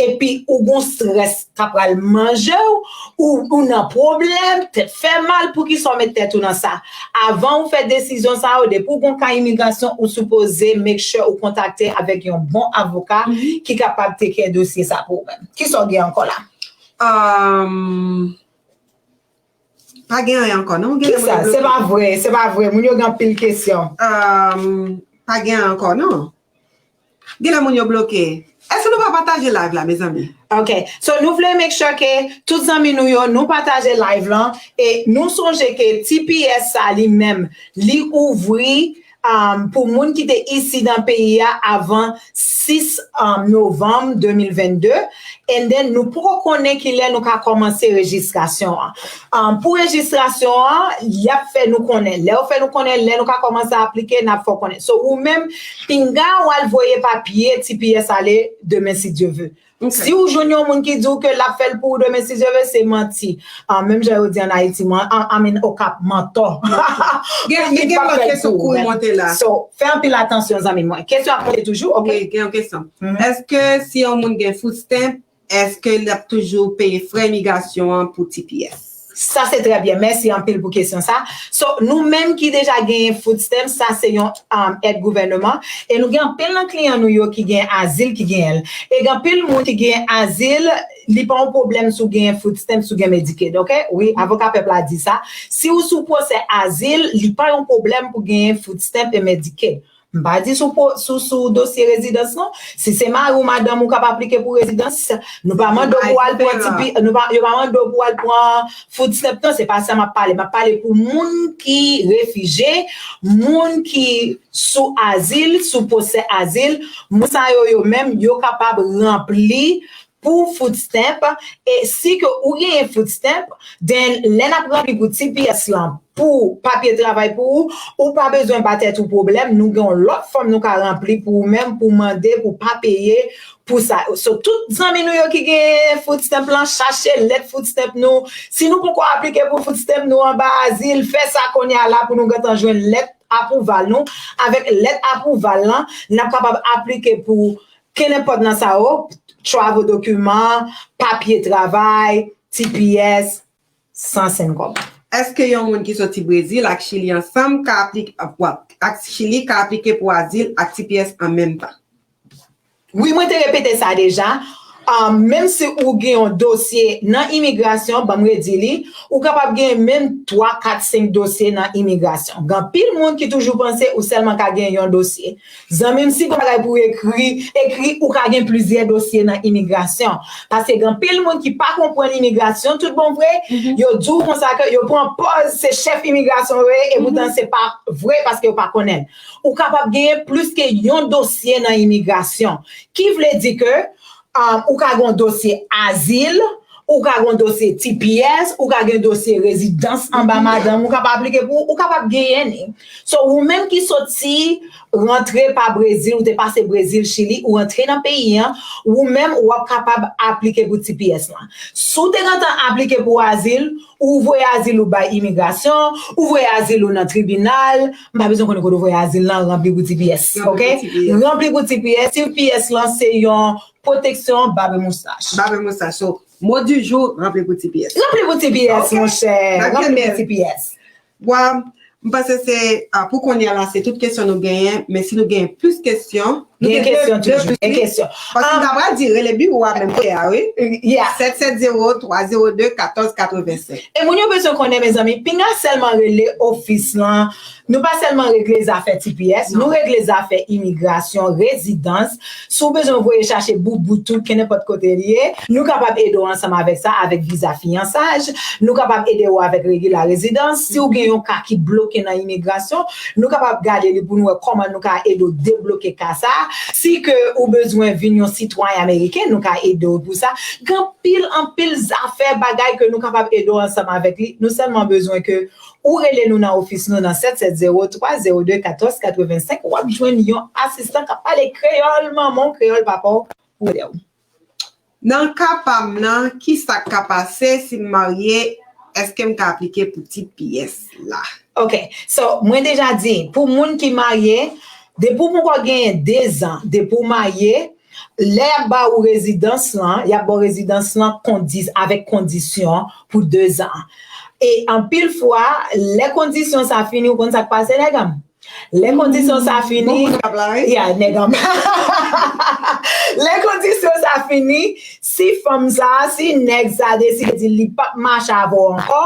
Epi ou gon strès ka pral manje w, ou, ou nan pwoblèm, tèt fè mal, poukisa w met tèt ou nan sa? Avan ou fè desizyon sa yo, depi w gon ka imigrasyon, ou sipoze make sure ou kontakte avèk yon bon avoka ki kapab take care dosye sa pou ou menm. Kisa w gen ankò la? Um, pa gen anyen ankò, non? Gen Kisa? Se pa vre, se pa vre. Moun yo gen anpil kesyon. Um, Pa gen ankò, non. Genlè moun yo bloke. Èske nou pa pataje live la, mezanmi? Ok, so nou vle make sure ke tout zanmi nou yo, nou pataje live lan e nou sonje ke T P S sa li menm, li ouvri um, pou moun ki te isi nan peyi a avan sis um, novanm de mil vennde, and then nou poko konnen kilè nou ka kòmanse rejistrasyon an. Um, pou rejistrasyon an, y ap fè nou konnen. Lè yo fè nou konnen, lè nou ka kòmanse aplike, n ap fè w konnen. So, ou menm, pinga w al voye papye T P S ale demen, si Dye ve. Si w jwenn yon moun ki di w ke l ap fè l pou ou demen, si Dye ve, se manti. Ah, menm jan yo di ann Ayiti, man, I mean, Okap, mantò. Gen gen lòt kesyon kouri monte la. So, fè anpil atansyon, zanmi mwen. Kesyon ap monte toujou, ok? Wi, gen yon kesyon. Èske si yon moun gen food stamp, èske l ap toujou peye frè imigrasyon an pou T P S? Sa se trè byen. Mèsi anpil pou kesyon sa. So, nou menm ki deja genyen food stamp, sa se yon um, èd gouvènman. E nou gen anpil nan kliyan nou yo ki gen azil ki genyen l. E gen anpil moun ki gen azil, li pa yon pwoblèm si w genyen food stamp, si w gen Medicaid, ok? Wi, avoka pèp la di sa. Si w sou pwosè azil, li pa yon pwoblèm pou genyen food stamp e Medicaid. M pa di sou, sou, sou dosye rezidans non. Si se mari w, madanm ou k ap aplike pou rezidans, nou pa mande w pou al pran tipi, nou pa, yo pa mande w pou al pran food stamp non, se pa sa m ap pale. M ap pale pou moun ki refijye, moun ki sou azil, sou pwosè azil, moun sa yo yo menm, yo kapab ranpli pou food stamp, e si ke ou genyen food stamp, then lè n ap ranpli pou T P S lan, pou papye travay pou ou, ou pa bezwen ba tèt ou pwoblèm, nou gen yon lòt fòm nou ka ranpli pou ou menm, pou mande, pou pa peye pou sa. So, tout zanmi nou yo ki gen food stamp lan, chache lèt food stamp nou. Si nou poko aplike pou food stamp nou anba azil, fè sa kounye a la pou nou gentan jwenn lèt apwouval nou. Avèk lèt apwouval lan, n ap kapab aplike pou kenenpòt nan sa yo, travel dokiman, papye travay, T P S, san senn kòb. Èske yon moun ki soti Brezil ak Chili ansanm ka aplike, ak Chili ka aplike pou azil ak T P S an menm tan? Wi, mwen te repete sa deja. Um, menm si ou gen yon dosye nan imigrasyon, ban m redi li, ou kapab gen menm twa, kat, senk dosye nan imigrasyon. Gen anpil moun ki toujou panse ou sèlman ka gen yon dosye. Zanmi m, si gon bagay pou ekri, ekri ou ka gen plizyè dosye nan imigrasyon. Paske gen anpil moun ki pa konprann imigrasyon tout bon vre, yo di w konsa ke yo pran pòz se chèf imigrasyon yo ye, epoutan se pa vre paske yo pa konnen l. Ou kapab genyen plis ke yon dosye nan imigrasyon. Ki vle di ke um, ou ka gen yon dosye azil, ou ka gen yon dosye T P S, ou ka gen dosye rezidans anba madanm, ou kapab aplike pou, ou kapab genyen li. So, ou menm ki soti rantre pa Brezil, ou te pase Brezil, Chili, ou rantre nan peyi an, ou menm w ap kapab aplike pou T P S lan. Si w te gentan aplike pou azil, ou voye azil ou bay imigrasyon, ou voye azil ou nan tribinal, m pa bezwen konnen kote w voye azil lan, ranpli pou T P S, ok? Ranpli pou T P S, T P S lan se yon pwoteksyon bab e moustach. Bab e moustach. So, mo di jou, ranpli pou T P S. Ranpli pou T P S, monchè. Ranpli pou T P S. Wa, m panse se, ah, pou kounye a la, se tout kesyon nou genyen, men si nou genyen plis kesyon, nou gen kesyon toujou, gen kesyon. Paske m ta pral di, rele biwo a menm kote a, wi. Sèt sèt zewo, twa zewo de, katòz katrevensenk. E moun yo bezwen konnen, mezanmi, pinga sèlman rele ofis lan, nou pa sèlman regle zafè T P S, nou regle zafè imigrasyon, rezidans. Si w bezwen voye chache bout bout tout, kenenpòt kote li ye, nou kapab ede w ansanm avèk sa, avèk viza fiyansaj, nou kapab ede w avèk regila rezidans. Si w gen yon ka ki bloke nan imigrasyon, nou kapab gade li pou nou wè kòman nou ka ede w debloke ka sa. Si ke ou bezwen vin yon sitwayen ameriken, nou ka ede w pou sa. Gen anpil, anpil zafè, bagay ke nou kapab ede w ansanm avèk li. Nou sèlman bezwen ke ou rele nou nan ofis nou nan sèt sèt zewo, twa zewo de, katòz katrevensenk, w ap jwenn yon asistan k ap pale kreyòl manman w, kreyòl papa w pou ede w. Nan ka pa m nan, ki sa k ka pase si m marye? Èske m ka aplike pou T P S la? Ok, so, mwen deja di, pou moun ki marye, depi w poko genyen dezan, depi w marye, lè y ap ba ou rezidans lan, y ap ba w rezidans lan kondi, avèk kondisyon pou dezan. E anpil fwa, lè kondisyon sa fini, ou konn sa k pase, nèg an m? Lè kondisyon sa fini, ya, nèg an m. Lè kondisyon sa fini, si fanm sa a, si nèg sa a deside di li p ap mache avè w ankò,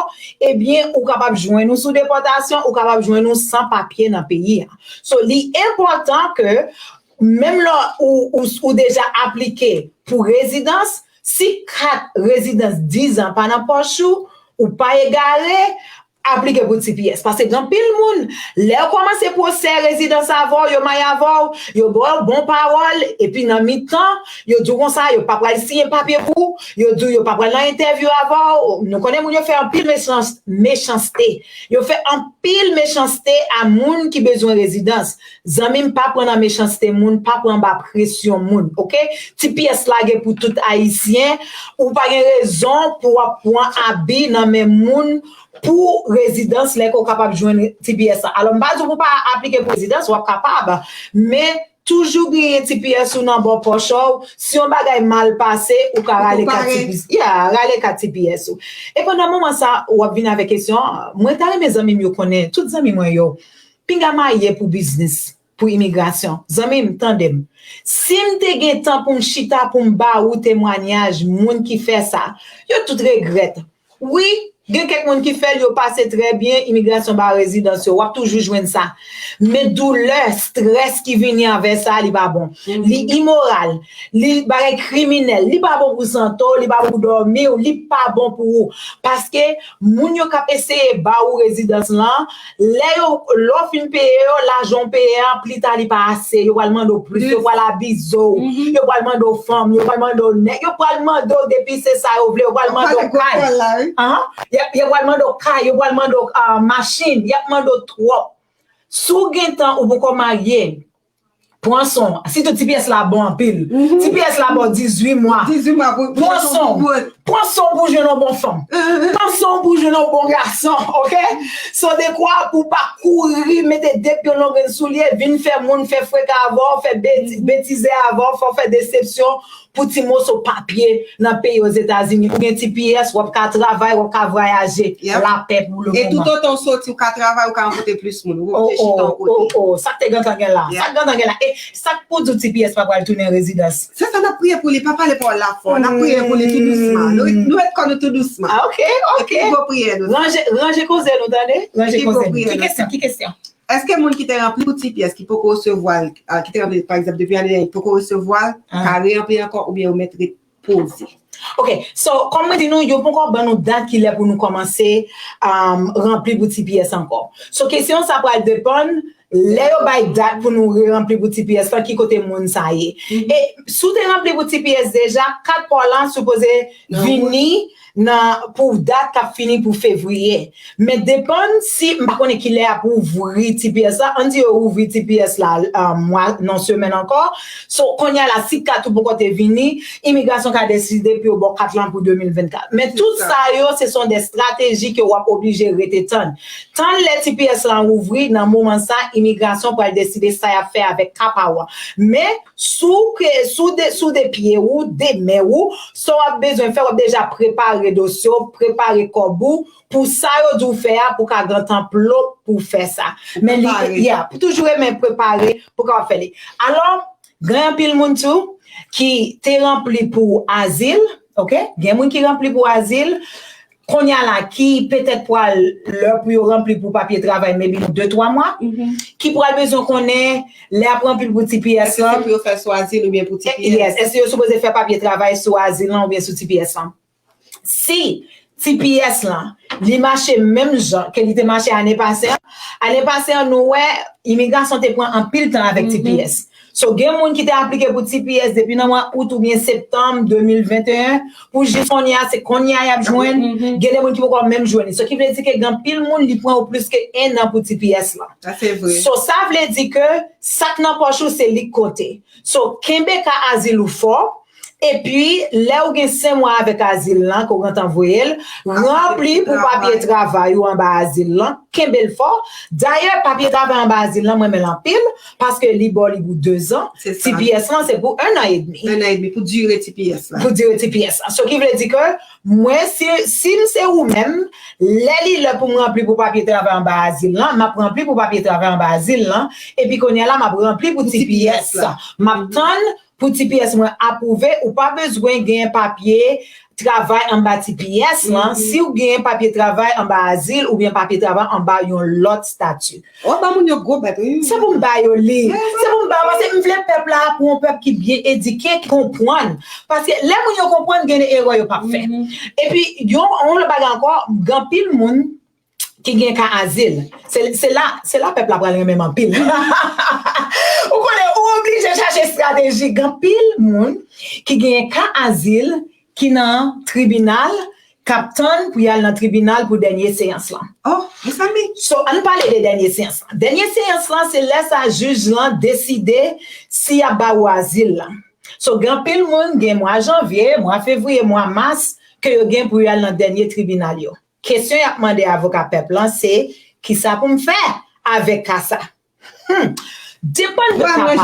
ebyen, ou kapab jwenn ou sou depòtasyon, ou kapab jwenn ou san papye nan peyi a. So, li enpòtan ke menm lè ou, ou, ou deja aplike pou rezidans, si kat rezidans diz an pa nan pòch ou, ou pa egare, aplike pou T P S. Paske gen anpil moun, lè yo kòmanse pwosè rezidans avè w, yo mache avè w, yo ba w bon pawòl, epi nan mitan, yo di w konsa, yo pa pral siyen papye pou ou, yo di w yo pa pral nan entèvyou avè w. Nou konnen moun yo fè anpil mechans-, mechanste. Yo fè anpil mechanste a moun ki bezwen rezidans. Zanmi m, pa pran nan mechanste moun, pa pran anba presyon moun, oke? T P S la gen pou tout Ayisyen, ou pa gen rezon pou w ap pran abi nan men moun pou rezidans lè ke w kapab jwenn T P S la. Alò, m pa di w pou w pa aplike pou rezidans, w ap kapab, men toujou genyen T P S ou nan bò pòch ou, si yon bagay mal pase, ou ka rale kat T P S. Yeah, rale kat T P S ou. E pandan moman sa, w ap vin avèk kesyon an, mwen ta renmen zanmi m yo konnen, tout zanmi mwen yo, pinga m al pou biznis, pou imigrasyon. Zanmi m, tande m. Si m te gen tan pou m chita pou m ba ou temwanyaj moun ki fè sa, yo tout regrèt. Wi, gen kèk moun ki fè l, yo pase trè byen, imigrasyon ba rezidans yo, w ap toujou jwenn sa. Men doulè, estrès ki vini avè sa, li pa bon. Li imoral, li bagay kriminèl, li pa bon pou sante w, li pa bon pou dòmi w, li pa bon pou ou. Paske moun yo k ap eseye ba ou rezidans lan, lè yo, lè w fin peye yo, lajan w peye an, pli ta li pa ase, yo pral mande w plis, yo pral abize w, yo pral mande w fanm, yo pral mande w nèg, yo pral mande w depi se sa yo vle, yo pral mande w kay. Yo, yo pral mande w kay, yo pral mande w, ah, machin, y ap mande w twòp. Si w gen tan ou poko marye, pran swen w. Sitou T P S la bon anpil. T P S la bon dizuit mwa. Dizuit mwa pou pran swen w. Pran swen w pou jwenn yon bon fanm. Pran swen w pou jwenn yon bon gason, oke? So dekwa pou pa kouri mete de pye nan grenn soulye, vin fè moun fè freka avè w, fè beti-, betize avè w, fè w fè desepsyon, pou ti moso papye nan peyi Ozetazini. Ou gen T P S, w ap ka travay, w ap ka vwayaje. Lapè pou le moman. E toutotan w soti, ou ka travay, ou ka rankontre plis moun. Ou oblije chita yon kote. Oh, oh, sa k te gentan gen la. Sa k gentan gen la. E sa k pou di w T P S pa pral tounen rezidans? Se sa, n ap priye pou li, pa pale pawòl la fò. N ap priye pou li tou dousman. Nou, nou met kò nou tou dousman. Ah, oke, oke. Epi gwo priyè nou. Ranje, ranje koze nou, tande? Ranje koze nou. Ki kesyon, ki kesyon? Èske moun ki te ranpli pou T P S ki poko resevwa l, ah, ki te ranpli, pa egzanp, depi ane dènye, poko resevwa l, ka reranpli ankò oubyen yo mèt ret poze? Ok, so, kòm mwen di nou, yo poko ban nou dat kilè pou nou kòmanse, um, ranpli pou T P S ankò. So, kesyon sa pral depann, lè yo bay dat pou nou reranpli pou T P S lan, ki kote moun sa ye. E si w te ranpli pou T P S deja, kat pa w lan sipoze vini nan, pou dat k ap fini pou fevriye. Men depann si, m pa konnen kilè y ap ouvri T P S la, ann di yo ouvri T P S la, euh, mwa, nan semèn ankò. So, kounye a la, si kat ou poko te vini, imigrasyon ka deside pou yo ba w kat lan pou de mil vennkat. Men tout sa yo, se son de estrateji ke w ap oblije rete tann. Tann lè T P S lan ouvri, nan moman sa, imigrasyon pral deside sa y ap fè avèk ka pa w lan. Men, si w ke, si w de, si w de pye w, de men w, sa w ap bezwen fè, w ap deja prepare dosye w, prepare kòb ou, pou sa yo di w fè a, pou w ka gen tan plo pou w fè sa. Men li, yeah, pou toujou renmen prepare, pou w kapab fè li. Alò, gen anpil moun tou ki te ranpli pou azil, ok? Gen moun ki ranpli pou azil, kounye a la, ki petèt pral lè pou yo ranpli pou papye travay, maybe nan de, twa mwa, ki pral bezwen konnen lè y ap ranpli pou T P S lan. Èske se pou yo fè sou azil oubyen pou T P S? Yes, èske yo sipoze fè papye travay sou azil lan oubyen sou T P S lan? Si T P S lan, li mache menm jan ke li te mache ane pase an, ane pase an, nou wè, imigrasyon te pran anpil tan avèk T P S. So, gen moun ki te aplike pou T P S depi nan mwa out oubyen septanm de mil venteyen, pou jis kounye a, se kounye a y ap jwenn, gen de moun ki poko menm jwenn li. So, ki vle di ke gen anpil moun, li pran yo plis ke en an pou T P S lan. Sa, se vre. So, sa vle di ke sa k nan pòch ou, se li k konte. So, kenbe ka azil ou fò, epi, lè ou gen senk mwa avèk azil lan, ke w gentan voye l, ranpli pou papye travay ou anba azil lan, kenbe l fò. Dayè, papye travay anba azil lan, mwen renmen l anpil, paske li ba w li pou dezan. T P S lan, se pou ennan edmi. Ennan edmi, pou dire T P S lan. Pou dire T P S lan. So, ki vle di ke, mwen, si, si m se ou menm, lè li lè pou m ranpli pou papye travay anba azil lan, m ap ranpli pou papye travay anba azil lan, epi kounye a la, m ap ranpli pou T P S lan. M ap tann pou T P S mwen apwouve, ou pa bezwen gen papye travay anba T P S lan, si w gen papye travay anba azil oubyen papye travay anba yon lòt estati. Ou ap ba moun yo gwo bèt, wi. Se pou m ba yo li. Se pou m ba yo, paske m vle pèp la pou yon pèp ki byen edike, ki konprann. Paske lè moun yo konprann, gen de erè yo p ap fè. Epi, yon, yon lòt bagay ankò, gen anpil moun ki gen ka azil. Se, se la, se la pèp la pral renmen m anpil. Ou konnen, ou oblije chache estrateji. Gen anpil moun ki gen ka azil ki nan tribinal, k ap tann pou y al nan tribinal pou dènye seyans lan. Oh, mezanmi. So, ann pale de dènye seyans lan. Dènye seyans lan, se lè sa jij lan deside si y ap ba ou azil la. So, gen anpil moun, gen mwa janvye, mwa fevriye, mwa mas, ke yo gen pou y al nan dènye tribinal yo. Kesyon y ap mande avoka pèp lan, se, kisa pou m fè avèk ka sa? Hmm. Depann de ka pa ou.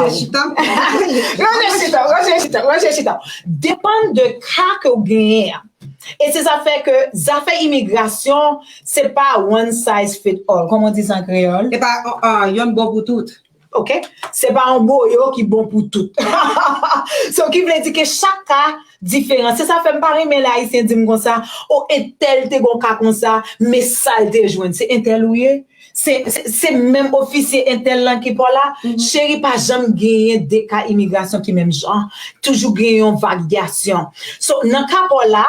Ranje chita, ranje chita, ranje chita. Depann de ka ke w genyen an. E se sa fè ke zafè imigrasyon, se pa one size fit all. Kòman w di sa an kreyòl? E pa uh, yon bon pou tout. Ok? Se pa yon boyo ki bon pou tout. So, ki vle di ke chak ka diferan. Se sa fè m pa renmen lè Ayisyen di m konsa, o, entèl te gon ka konsa, men sa l te jwenn. Se entèl ou ye? Se, se, se menm ofisye entèl lan ki pa w la? Cheri, pa janm genyen de ka imigrasyon ki menm jan. Toujou gen yon varyasyon. So, nan ka pa w la,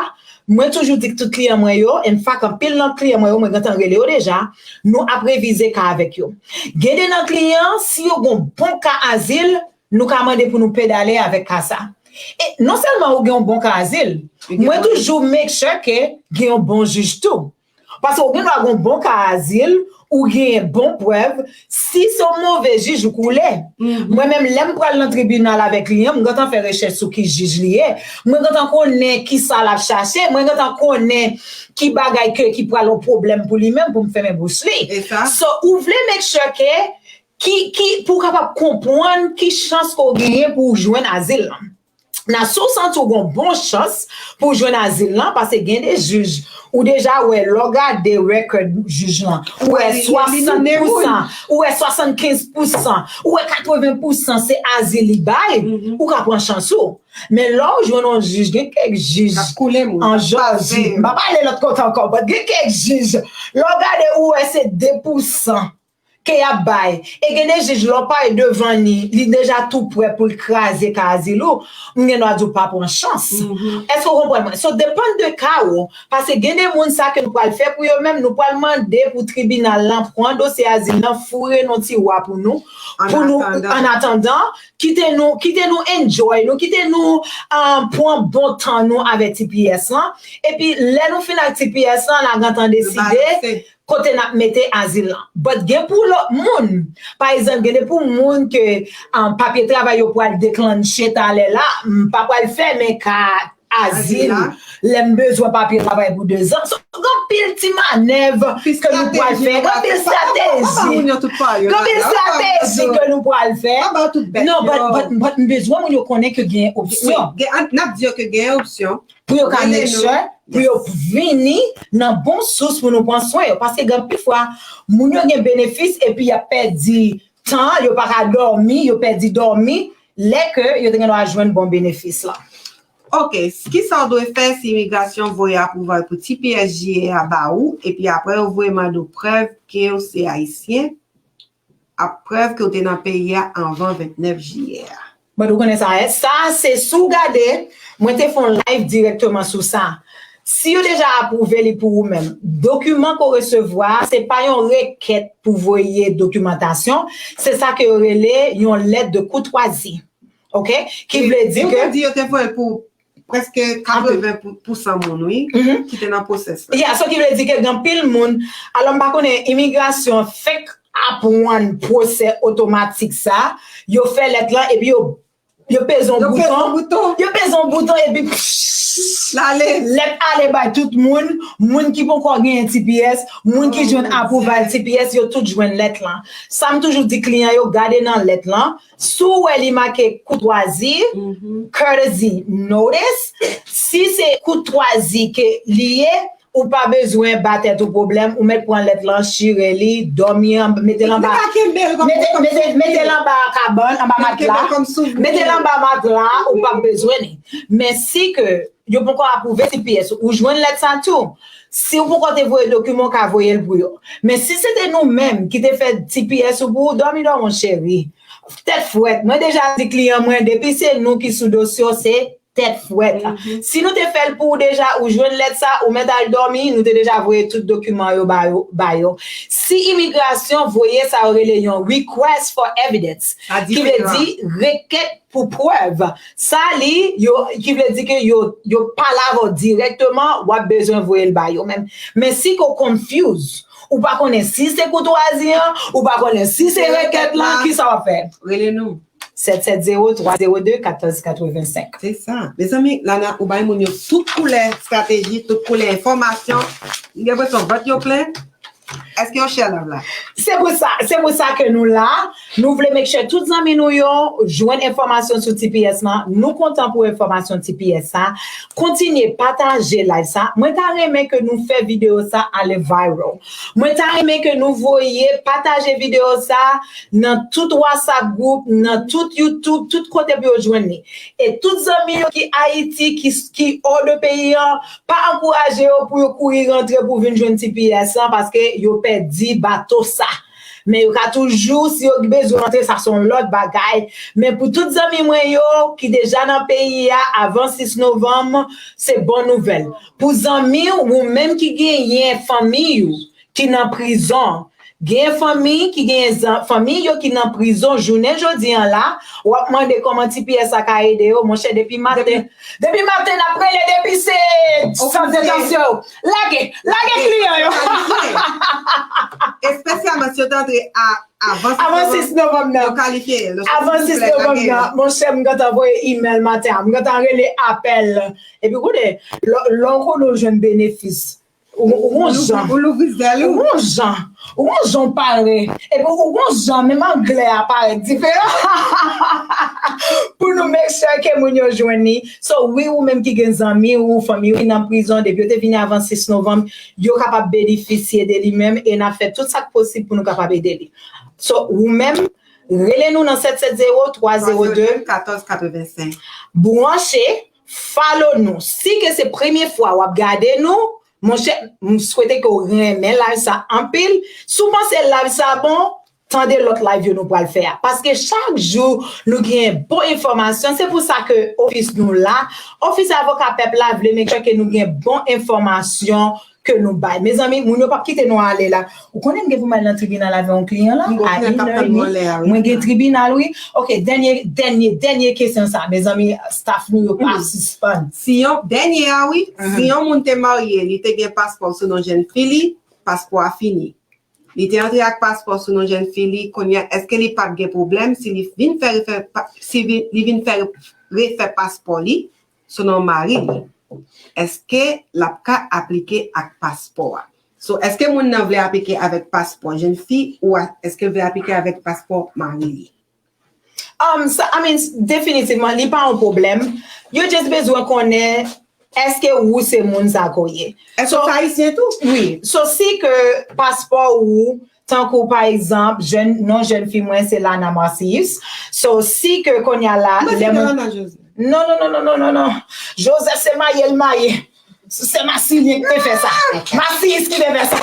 mwen toujou di tout kliyan mwen yo, in fact, anpil nan kliyan mwen yo, mwen gentan rele yo deja, nou ap revize ka avèk yo. Gen de nan kliyan, si yo gon bon ka azil, nou ka mande pou nou pedale avèk ka sa. E non sèlman ou gen yon bon ka azil, mwen toujou make sure ke gen yon bon jij tou. Paske ou gen dwa gen yon bon ka azil, ou genyen bon prèv, si se yon move jij ou koule. Mwen menm, lè m pral nan tribinal avèk kliyan, m gentan fè rechèch sou ki jij li ye. Mwen gentan konnen ki sa l ap chache, mwen gentan konnen ki bagay ke ki pral yon pwoblèm pou li menm pou m fèmen bouch li. So, ou vle make sure ke ki, ki, pou w kapab konprann ki chans ke w genyen pou w jwenn azil lan. Nan si w santi w gen yon bon chans pou w jwenn azil lan, paske gen de jij, ou deja wè, lè w gade record jij lan, ou wè swasann pousan, ou wè swasannkenz pousan, ou wè katreven pousan se azil li bay, ou ka pran chans ou. Men lè w jwenn yon jij, gen kèk jij an Jòji, m pa pale lòt kote ankò, but gen kèk jij, lè w gade ou wè se de pousan ke y ap bay. E gen de jij, lè w pare devan li, li deja tou prè pou l kraze ka azil ou, m gen dwa di w pa pran chans. Èske w konprann mwen? So, depann de ka ou, paske gen de moun sa ke nou pral fè pou yo menm, nou pral mande pou tribinal lan pran dosye azil lan, foure nan tiwa pou nou, pou nou, an atandan, kite nou, kite nou enjoy nou, kite nou uh, pran bon tan nou avèk T P S lan. Epi, lè nou fin ak T P S lan, n a gentan deside kote n ap mete azil lan. But gen pou lòt moun, pa egzanp, gen de pou moun ke um, papye travay yo pral deklanche talè la, m pa pral fèmen ka azil lè m bezwen papye travay pou dezan. So, gen anpil ti manèv ke nou pral fè, gen anpil estrateji, gen anpil estrateji ke nou pral fè. Non, but, but, but m bezwen moun yo konnen ke gen opsyon. N ap di yo ke gen opsyon. Pou yo ka make sure, pou yo vini nan bon sous pou nou pran swen yo. Paske gen anpil fwa, moun yo gen benefis epi y ap pèdi tan, yo pa ka dòmi, yo pèdi dòmi, lè ke yo te gen dwa jwenn bon benefis lan. Ok, kisa w dwe fè si imigrasyon voye apwouval pou T P S J A a ba ou, epi apre yo voye mande w prèv ke w se Ayisyen, ak prèv ke w te nan peyi a anvan vennèf jiyè a? Bon, ou konnen sa, sa se si w gade, mwen te fè yon live dirèkteman sou sa. Si yo deja apwouve li pou ou menm, dokiman ke w resevwa a, se pa yon rekèt pou voye dokimantasyon, se sa ke yo rele yon lèt de koutwazi. Ok? Ki vle di ke. Yo te voye l pou prèske katreven pou san moun, wi, ki te nan pwosès la. Yeah, so ki vle di ke gen anpil moun, alò m pa konnen imigrasyon fèk aprann pwosè otomatik sa, yo fè lèt lan epi yo yo peze yon bouton, yo peze yon bouton epi lèt ale bay tout moun, moun ki poko genyen T P S, moun ki jwenn apwouval T P S, yo tout jwenn lèt lan. Sa m toujou di kliyan yo, gade nan lèt lan, si w wè li make koutwazi, courtesy notice, si se koutwazi ke li ye, ou pa bezwen ba tèt ou pwoblèm, ou mèt pran lèt lan, chire li, dòmi, mete l anba, mete l anba kabann, anba matla, mete l anba matla, ou p ap bezwen li. Men si ke yo poko apwouve T P S ou, ou jwenn lèt sa tou. Si ou poko te voye dokiman, ou ka voye l pou yo. Men si se te nou menm ki te fè T P S ou pou ou, dòmi dò, mon cheri. Tèt frèt. Mwen deja di kliyan mwen, depi se nou ki sou dosye w, se tèt frèt. Si nou te fè l pou ou deja, ou jwenn lèt sa, ou mèt al dòmi, nou te deja voye tout dokiman yo ba yo, ba yo. Si imigrasyon voye sa yo rele yon request for evidence, ki vle di rekèt pou prèv. Sa li, yo, ki vle di ke yo, yo pale avè w dirèkteman, w ap bezwen voye l ba yo menm. Men si ke w confuse, ou pa konnen si se koutwazi an, ou pa konnen si se rekèt lan, kisa w ap fè? Rele nou. Sèt sèt zewo, twa zewo de, katòz katrevensenk. Se sa. Mezanmi, Lana, ou bay moun yo tout koulè estrateji, tout koulè enfòmasyon. M gen enpresyon vant yo plen. Èske yo share live la? Se pou sa, se pou sa ke nou la. Nou vle make sure tout zanmi nou yo jwenn enfòmasyon sou T P S lan. Nou kontan pou enfòmasyon T P S sa. Kontinye pataje live sa. Mwen ta renmen ke nou fè videyo sa ale viral. Mwen ta renmen ke nou voye pataje videyo sa nan tout WhatsApp group, nan tout YouTube, tout kote pou yo jwenn li. E tout zanmi yo ki Ayiti, ki, ki hors de peyi an, pa ankouraje yo pou yo kouri rantre pou vin jwenn T P S lan, paske yo pèdi bato sa. Men yo ka toujou, si yo bezwen rantre, sa se yon lòt bagay. Men pou tout zanmi mwen yo ki deja nan peyi a avan sis novanm, se bon nouvèl. Pou zanmi w, ou menm ki genyen fanmi w ki nan prizon, gen fanmi ki gen zan-, fanmi yo ki nan prizon jounen jodi an la, w ap mande kòman T P S la ka ede yo, monchè, depi maten. Depi maten, n ap rele depi se sant detansyon yo. Lage, lage kliyan yo. Espesyalman si yo te antre a, avan sis novanm nan. Yo kalifye. Avan sis novanm nan, monchè, m gentan voye imèl maten an, m gentan rele apèl. Epi koute, lè, lè w konnen w jwenn benefis, ou, ou gon jan. Ou louvri zèl ou. Ou gon jan. Ou gon jan w pare. Epi ou gon jan, menm anglè a parèt diferan. Pou nou make sure ke moun yo jwenn li. So, wi, ou menm ki gen zanmi ou fanmi ou ki nan prizon, depi yo te vini avan sis novanm, yo kapab benefisye de li menm e n ap fè tout sa k posib pou nou kapab ede li. So, ou menm, rele nou nan sèt sèt zewo, twa zewo de, katòz katrevensenk. Branche, follow nou. Si ke se premye fwa w ap gade nou, monchè, m swete ke w renmen live sa anpil. Si w panse live sa bon, tande lòt live yo nou pral fè a. Paske chak jou, nou gen bon enfòmasyon. Se pou sa ke ofis nou la. Ofis Avoka Pèp la vle make sure ke nou gen bon enfòmasyon ke nou bay. Mezanmi, moun yo p ap kite nou ale la. Ou konnen m gen pou m al nan tribinal avè yon kliyan la? A inè edmi. Mwen gen tribinal, wi. Ok, dènye, dènye, dènye kesyon sa. Mezanmi, staff nou yo pa sispann. Si yon, dènye a, wi. Si yon moun te marye, li te gen paspò sou non jèn fi li, paspò a fini. Li te antre ak paspò sou non jèn fi li, kounye a, èske li p ap gen pwoblèm si li vin fè refè pa-, si vi-, li vin fè refè paspò li sou non mari li? Èske l ap ka aplike ak paspò a? So, èske moun nan vle aplike avèk paspò jèn fi ou a, èske l vle aplike avèk paspò mari li? Um, sa, I mean, definitivman, li pa yon pwoblèm. Yo just bezwen konnen èske ou se moun sa ke w ye. Èske w se ayisyen tou? Wi. So, si ke paspò ou, tankou pa egzanp, jèn, non jèn fi mwen se Lana Marcillus. So, si ke kounye a la, lè mwen... Non, non, non, non, non, non, non. Joseph se maye l maye. Se Masilyen ki te fè sa. Masiyis ki te fè sa.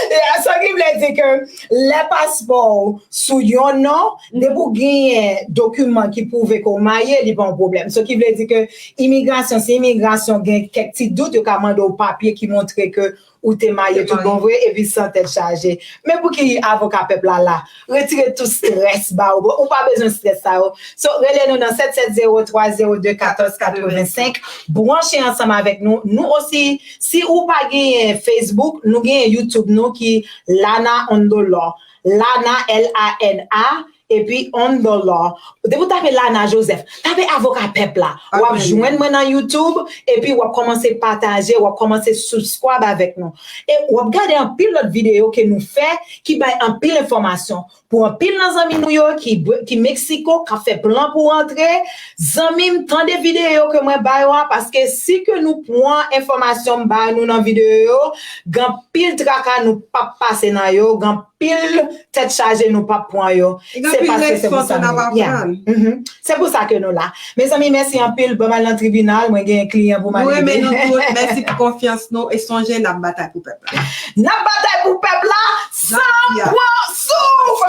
Yeah, sa ki vle di ke lè paspò w sou yon non, depi w genyen dokiman ki pwouve ke w marye, li pa yon pwoblèm. Sa ki vle di ke imigrasyon, si imigrasyon gen kèk ti dout, yo ka mande w papye ki montre ke ou te marye tout bon vre, epi san tèt chaje. Men pou ki avoka pèp la la? Retire tout strès ba ou. Ou pa bezwen strès sa yo. So, rele nou nan sèt sèt zewo, twa zewo de, katòz katrevensenk. Branche ansanm avèk nou. Nou osi, si ou pa genyen Facebook, nou genyen YouTube nou ki Lana on the Law. Lana, L A N A, epi On the Law. Depi w tape Lana Joseph, tape Avoka Pèp la. W ap jwenn mwen nan YouTube, epi w ap kòmanse pataje, w ap kòmanse subscribe avèk nou. E w ap gade anpil lòt videyo ke nou fè ki bay anpil enfòmasyon. Pou anpil nan zanmi nou yo ki, ki Meksiko, k ap fè plan pou rantre, zanmi m, tande videyo ke mwen ba yo a, paske si ke nou pran enfòmasyon m ba nou nan videyo yo, gen anpil traka nou p ap pase nan yo, gen anpil tèt chaje nou p ap pran yo. Se paske se pou sa nou, yeah. Mhm. Se pou sa ke nou la. Mezanmi, mèsi anpil. Ban m al nan tribinal, mwen gen kliyan pou m al ede. Nou renmen nou tout. Mèsi pou konfyans nou. E sonje, n ap batay pou pèp la. N ap batay pou pèp la san pran souf.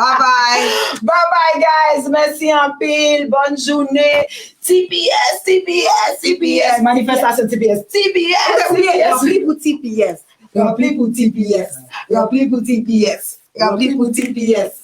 Bye bye. Bye bye, guys. Mèsi anpil. Bòn jounen. T P S, T P S, T P S. Manifestasyon T P S, T P S, T P S. Ranpli pou T P S. Ranpli pou T P S. Ranpli pou T P S. Ranpli pou T P S.